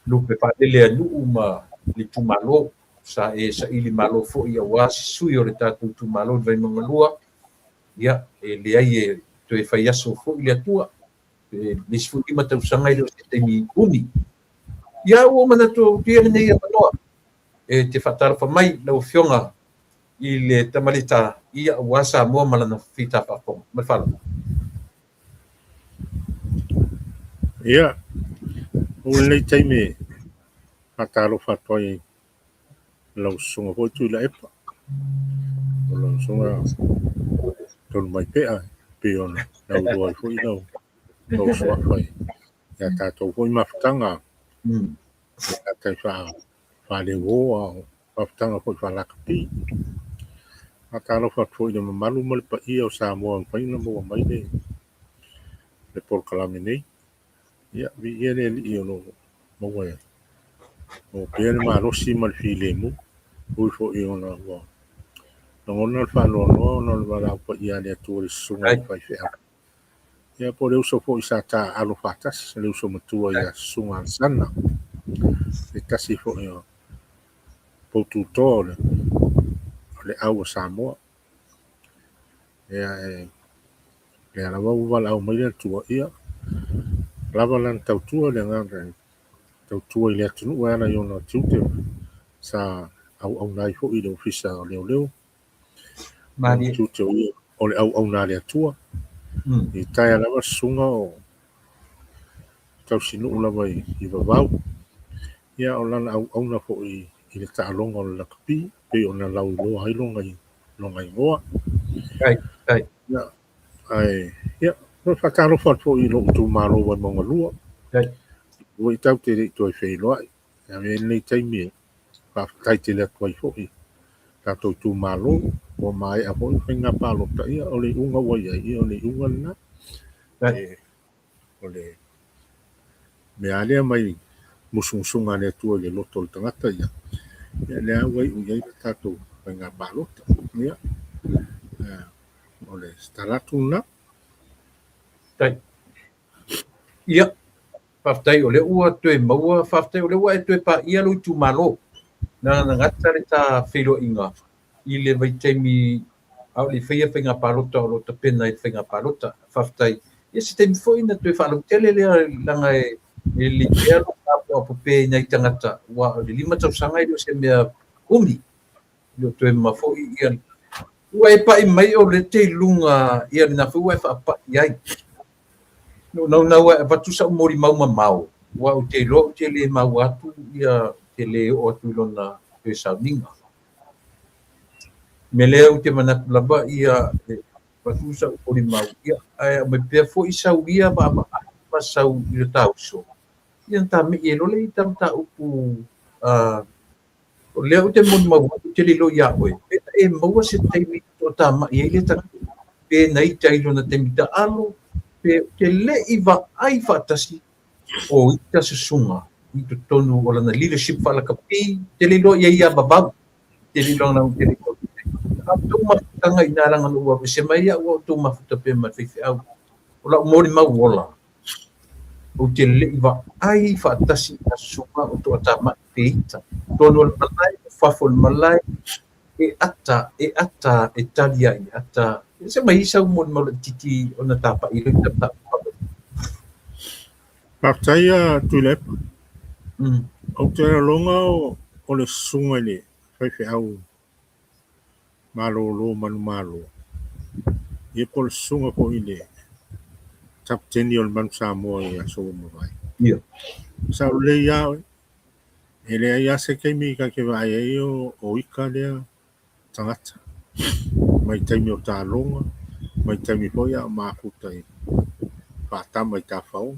lupe faalele a nuu ma le itumalo. Sa e saili malo foi aua se sui o le tatou itumalo i le Vaimauga 2. Ia, e leai e toe fai aso foi le Atua. E le 15 tausaga e le o se taimi umi. Ia, ua ou manatu ou te ia lenei avanoa e te faatalofa mai lau afioga i le Tamaleta, ia aua Samoa ma lana fita faafofoga. Ma le faaaloalo. Ia, o lenei taimi faatalofa atu ai lau susuga foi Tuilaepa. O lau usoga Tonumaipea pei ona lauiloa ai foi lau suafa ia tatou foi mafutaga e faaleuo a o mafutaga foi faalakapi. Faatalofa atu foi i le mamalu ma le paia o Samoa ua mafai ona maua mai le polokalame nei. Ia, viia le Alii o lo o maua e maua pea le malosi ma le filemu. Ui foi ona ua lagona le faanoanoa ona o le valaau paia a le Atua i le susuga i le faifeau. Ia, po o le uso foi sa taaalo faatasi, le uso matua ia Susuga Alesana, se tasi foi o poututoa o le au a Samoa. Ia, e lea lava ua valaau mai le Atua, ia, lava lana tautua, le agaga e tautua i le atunuu e ala i ona tiute sa auauna ai foi i le Ofisa o Leoleo. Ona tiute o ia o le auauna a le Atua. I taea lava susuga o tausinuu lava i vavau. Ia, o lana auauna foi i le taaloga o le lakapi, pei ona lauiloa ai lona igoa. Ia, ae, ia, faatalofa atu foi i lou itumalo Vaimauga 2. Ua i tatou te le i toe feiloai. E avea ai lenei taimi e faafetai tele atu ai foi tatou itumalo. Ua maea foi faiga palota, ia o le iuga ua i ai, ia o le iuga lena. E, o le mea lea mai musumusuga a le Atua i le loto o le tagata ia, ia lea ua iu i ai le tatou faiga palota. Ia, o le tala atu lena. Ia, faafetai o lea ua toe maua, faafetai o lea ua e toe paia lou itumalo. Na gata le ta feiloaiga i le vaitaimi a o le i faia faiga palota o lo o tapena i le faiga palota. Faafetai. Ia se taimi foi na toe faalautele lea leaga e lelei pea lou apoapo pea i nai tagata aua o le 5 tausaga e le o se mea umi. E le o toe mama foi ia ua e pai mai o lea e te i luga ia lena foi ua e faapai ai. Na ou naunau e avatu sau molimau mamao, aua ou te iloa ou te le maua atu ia, ou te le oo atu i lona toe sauniga. O le mea lea ou te manatu lava ia e avatu sau molimau, ia, ae aumai pea foi sau ia vaavaai ma sau i lo ta uso, ia ona ta mei ai loa lea i ta mataupu O lea ou te molimau atu, ou te le iloa ia oe, pe na e maua se taimi e toatamai ai lea tagata, pe na ita i lona taimi taalo, pe ou te le i vaai faatasi o ita susuga i totonu o lana leadership faalakapi, ou te le iloa i ai ia vavau, ou te le iloa ou te le iloa. A o tou mafutaga i ina leaga na ou aveese mai au a o tou mafuta pea ma le faifeau. O lau molimau ola, Ou te le i vaai faatasi i nā susuga o toatamai pe ita. Totonu o le malae, o fafo o le malae, e ata, e ata, e tali ai, e ata. Se mai i sau molimau laitiiti ona tapa'i lea i ta mataupu. Faafetai a Tuilaepa. Ou te lagona o le susuga i le faifeau malolo manumalo, ia po o le susuga foi i le Kapeteni o le Manu Samoa i aso ua mavae. Ia. Sao lelei lava oe. E leai lava se taimi ta te vaai ai o ita lea tagata. Mai taimi o taaloga, mai taimi foi a o mafuta i faatama i tafaoga.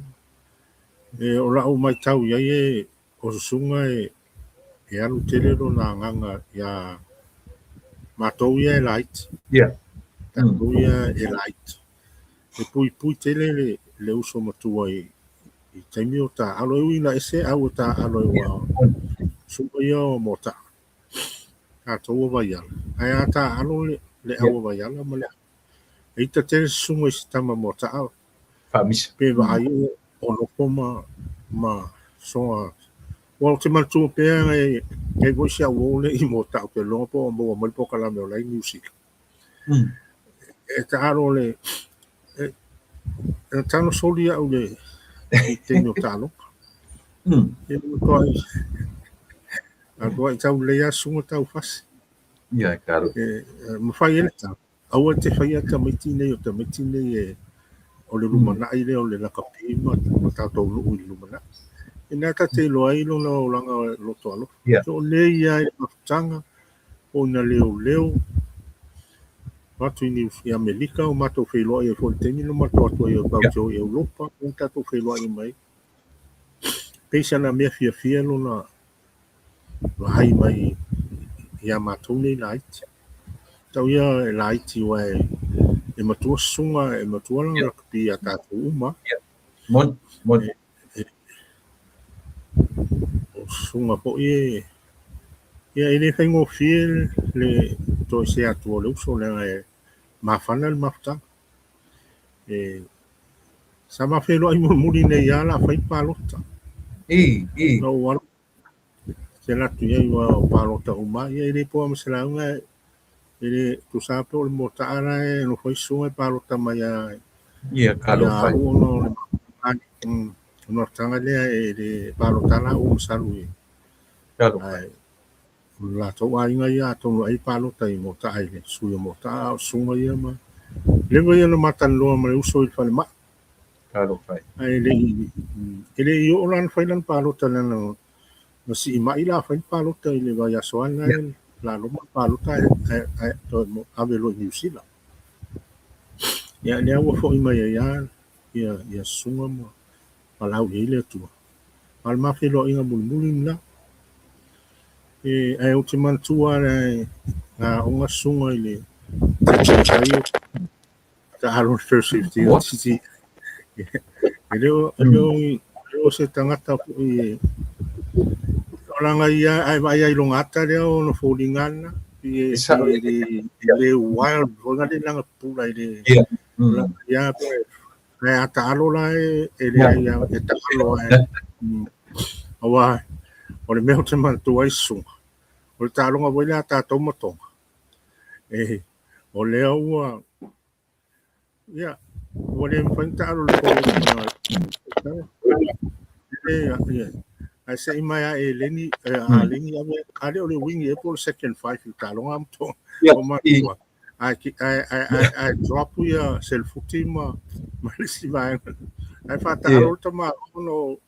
E, o lau matau i ai e O susuga e alu tele lona agaga iā matou ia e laiti. Tatou ia e laiti. E puipui tele le uso matua i taimi o taaalo. E ui ina ese au e taaalo ai aua o susuga ia o Moataa, tatou o Vaiala. Ae a taaalo le au a Vaiala ma le au, e ita tele susuga i se tama Moataa Faamisa. Pe vaai o nofo ma soa. Aua ou te manatua pea e i ai foi si au uo lea i Moataa ou te iloa po o maua mai le polokalame o la e i Niu Sila. E taalo le e tago soli au i le taimi o taaloga. E matuai matuai taulelei lava susuga taufasi. Ia, e talo. E mafai ai le talo. Aua e te faia tamaiti nei o tamaiti nei e o le lumanai lea o le lakapi ma tatou nuu i le lumanai. Ina ta te iloa ai lona olaga loto alofa. So o nei ia i le mafutaga, o ina leoleo. Atu i Niu i Amerika o matou feiloai ai foi i le taimi na matou atu ai about te o i Europa lea na tatou feiloai uma ai. Pei sana mea fiafia lona vaai mai ia matou nei laiti. Tau ia e laiti aua e matua susuga, e matua lana lakapi ia tatou uma. Moni, moni. O susuga foi e ia e le faigofie le toesea atu o le uso leaga e mafana le mafutaga. E sa ma feiloai mulimuli nei lava o le a fai le palota. Na ou alu te alu atu i ai aua o palota uma ia e le po lava ma se lauga e le tusa lava pe o le mota'a la e nofo ai susuga e palota mai lava Ia, ia talofa e. Au ona o le mafutaga lea e le palota lava au masalo i Talofa e. ae o le latou aiga ia atonu ai palota i Mota'a i le sui o Mota'a a o susuga ia ma leva ia ona ma talanoa ma le uso i le falemai. Talofa e. Ae e le i oo la ona fai lana palota leaga na sii mai la fai le palota i le vaiaso lava lena la loma le palota ae toe ave loa i Niu Sila. Ia lea ua foi mai ai lava ia susuga ma valaau i ai le Atua. A o le ma feiloaiga mulimuli lena. Ae ou te manatua lava na aoga susuga i le TTI o taalo i le first safety o TTI. E le o, e le o, e le o se tagata foi e o laga ia ae vaai ai i lona ata lea ona foliga lena e E sao. E le e le wild foi na le laga pula i le laga ia pe ae a taalo la e leai lava e taalo ae aua o le mea ou te manatua ai susuga o le taaloga foi lea a tatou ma Toga e o lea ua ia ua le mafai ona taalo i le forward ae se i mai a Eleni a Leni ave a le o le wing e po o le second five i le taaloga ma Toga o matua ae drop ia Selefuti ma le isi vaega ae faataalo le tama ona o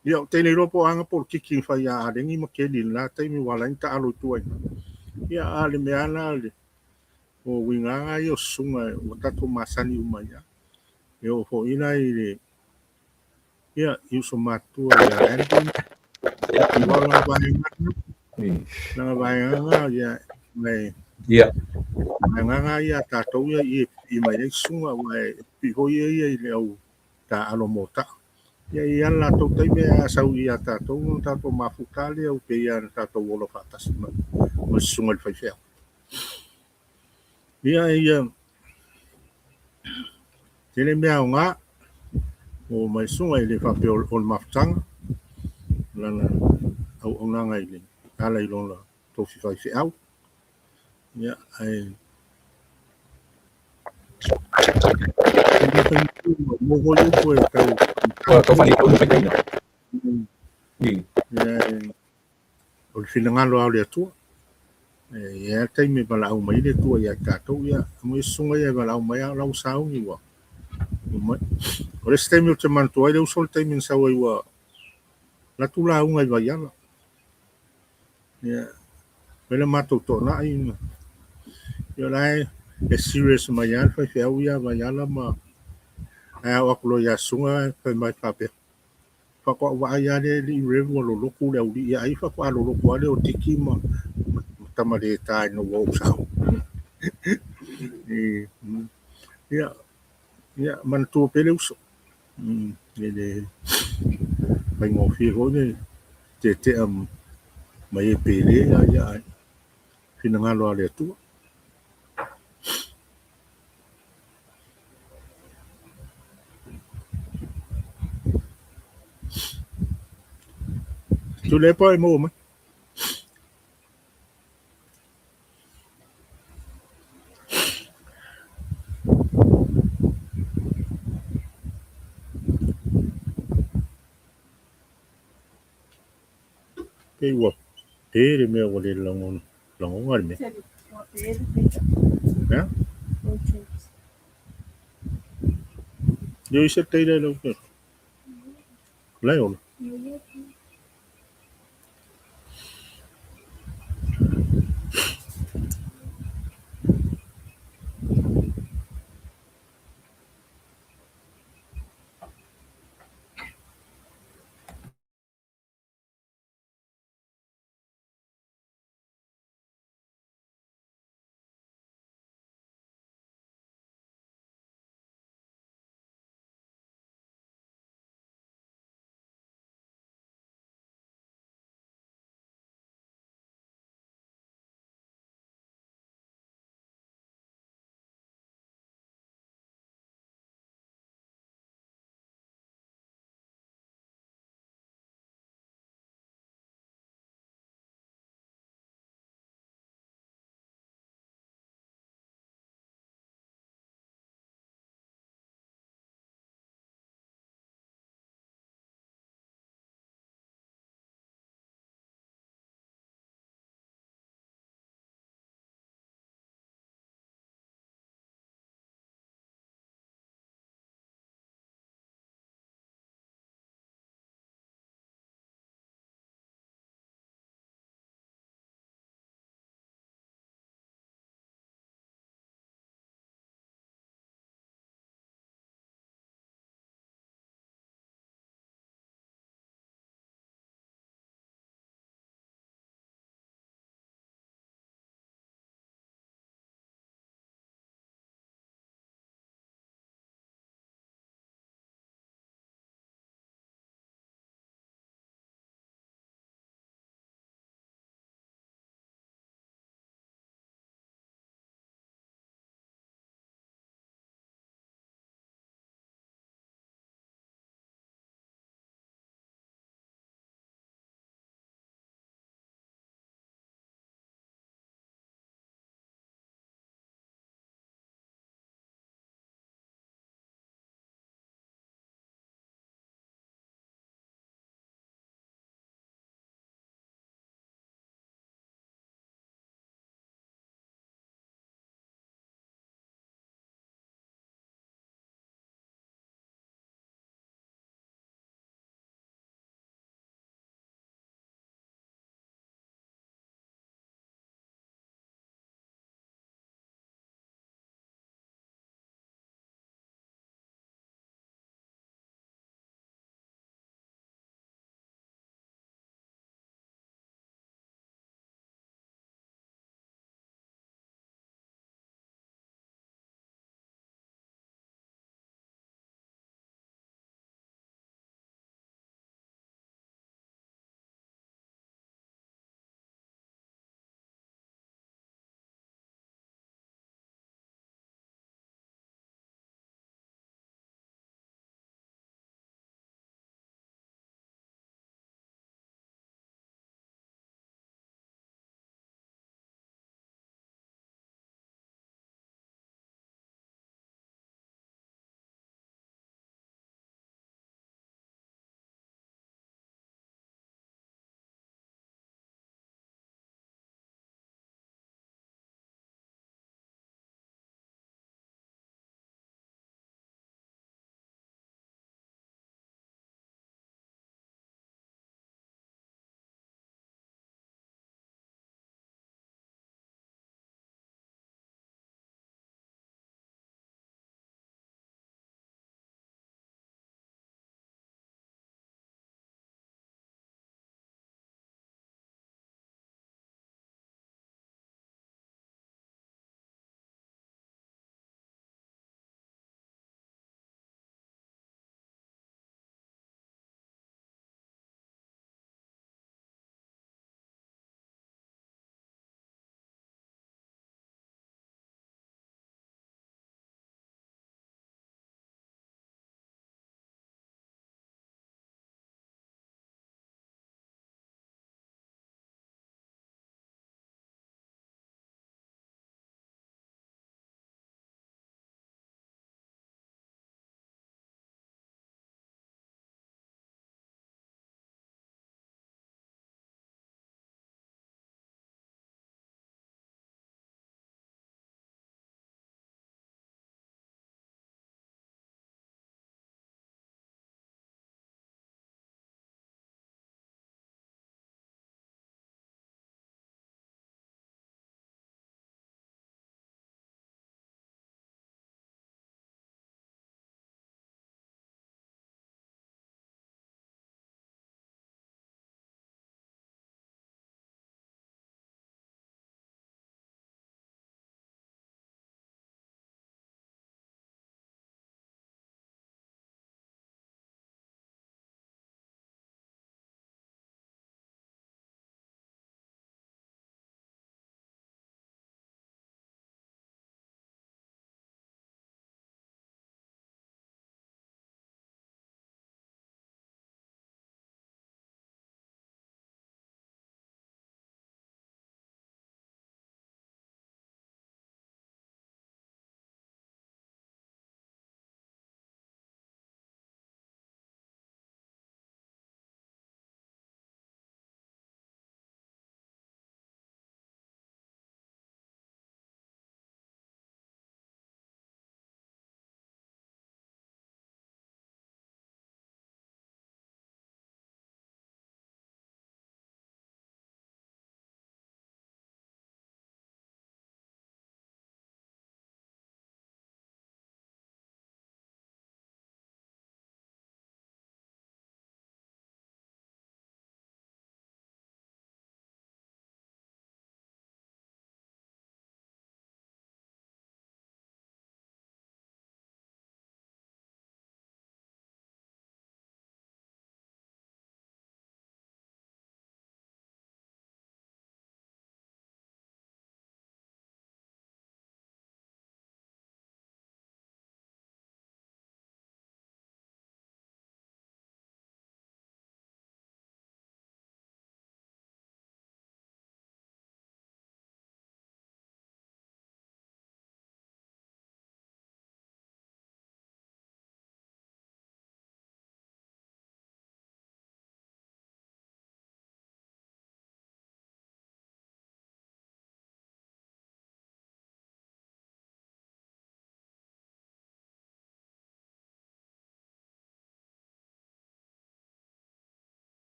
ia ou te le iloa po o aga po o le kiki na fai ia Aleni ma Keli i lena taimi ua ala ai ona taalo i tua i ina. Ia a o le mea lava lena o uiga lava ia o susuga ua tatou masani uma ai lava. E oo foi la i le ia i uso matutua ia Andy aua o lana vaega lana vaega lena ia me vaega lena ia a tatou ia i e mai ai susuga aua e pipii foi ia i le au taalo mota'a. Ia e i ai lava le latou taimi ae a sau ia tatou ona tatou mafuta lea ua pei lava ona tatou ola faatasi ma le susuga i le faifeau. Ia ia tele mea aoga o mai susuga e le faapea o le mafutaga lana auaunaga i le ala i lona tofi faifeau. Ia ae mo foi upu e tau o le finagalo lava o le Atua. E i ai lava le taimi e valaau mai ai le Atua ia i tatou, ia aumai susuga ia e valaau mai a o la ua sauni ua mai. O le isi taimi ou te manatua ai le uso le taimi na sau ai ua alu atu lauga i Vaiala. Ia, fai le matou toonai, ia o la e serious mai lava le faifeau ia Vaiala ma ae a oo atu loa ia Susuga fai mai faapea, faatoa ou vaai lava lea e le i rev ua lolotu le aulii ai faatoa lolotu lava lea o Tiki ma Tamaleta ina ua ou sau. Ia, ia manatua pea le uso. E le faigofie foi le tetea mai e Pele ia ae finagalo lava o le Atua. Tuilaepa e maua mai. Pei ua pe le mea ua le lagona lagona le mea. Ea? Leo i se teile lau pe. Lai ola.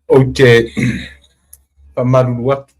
Ou te faamalulu atu.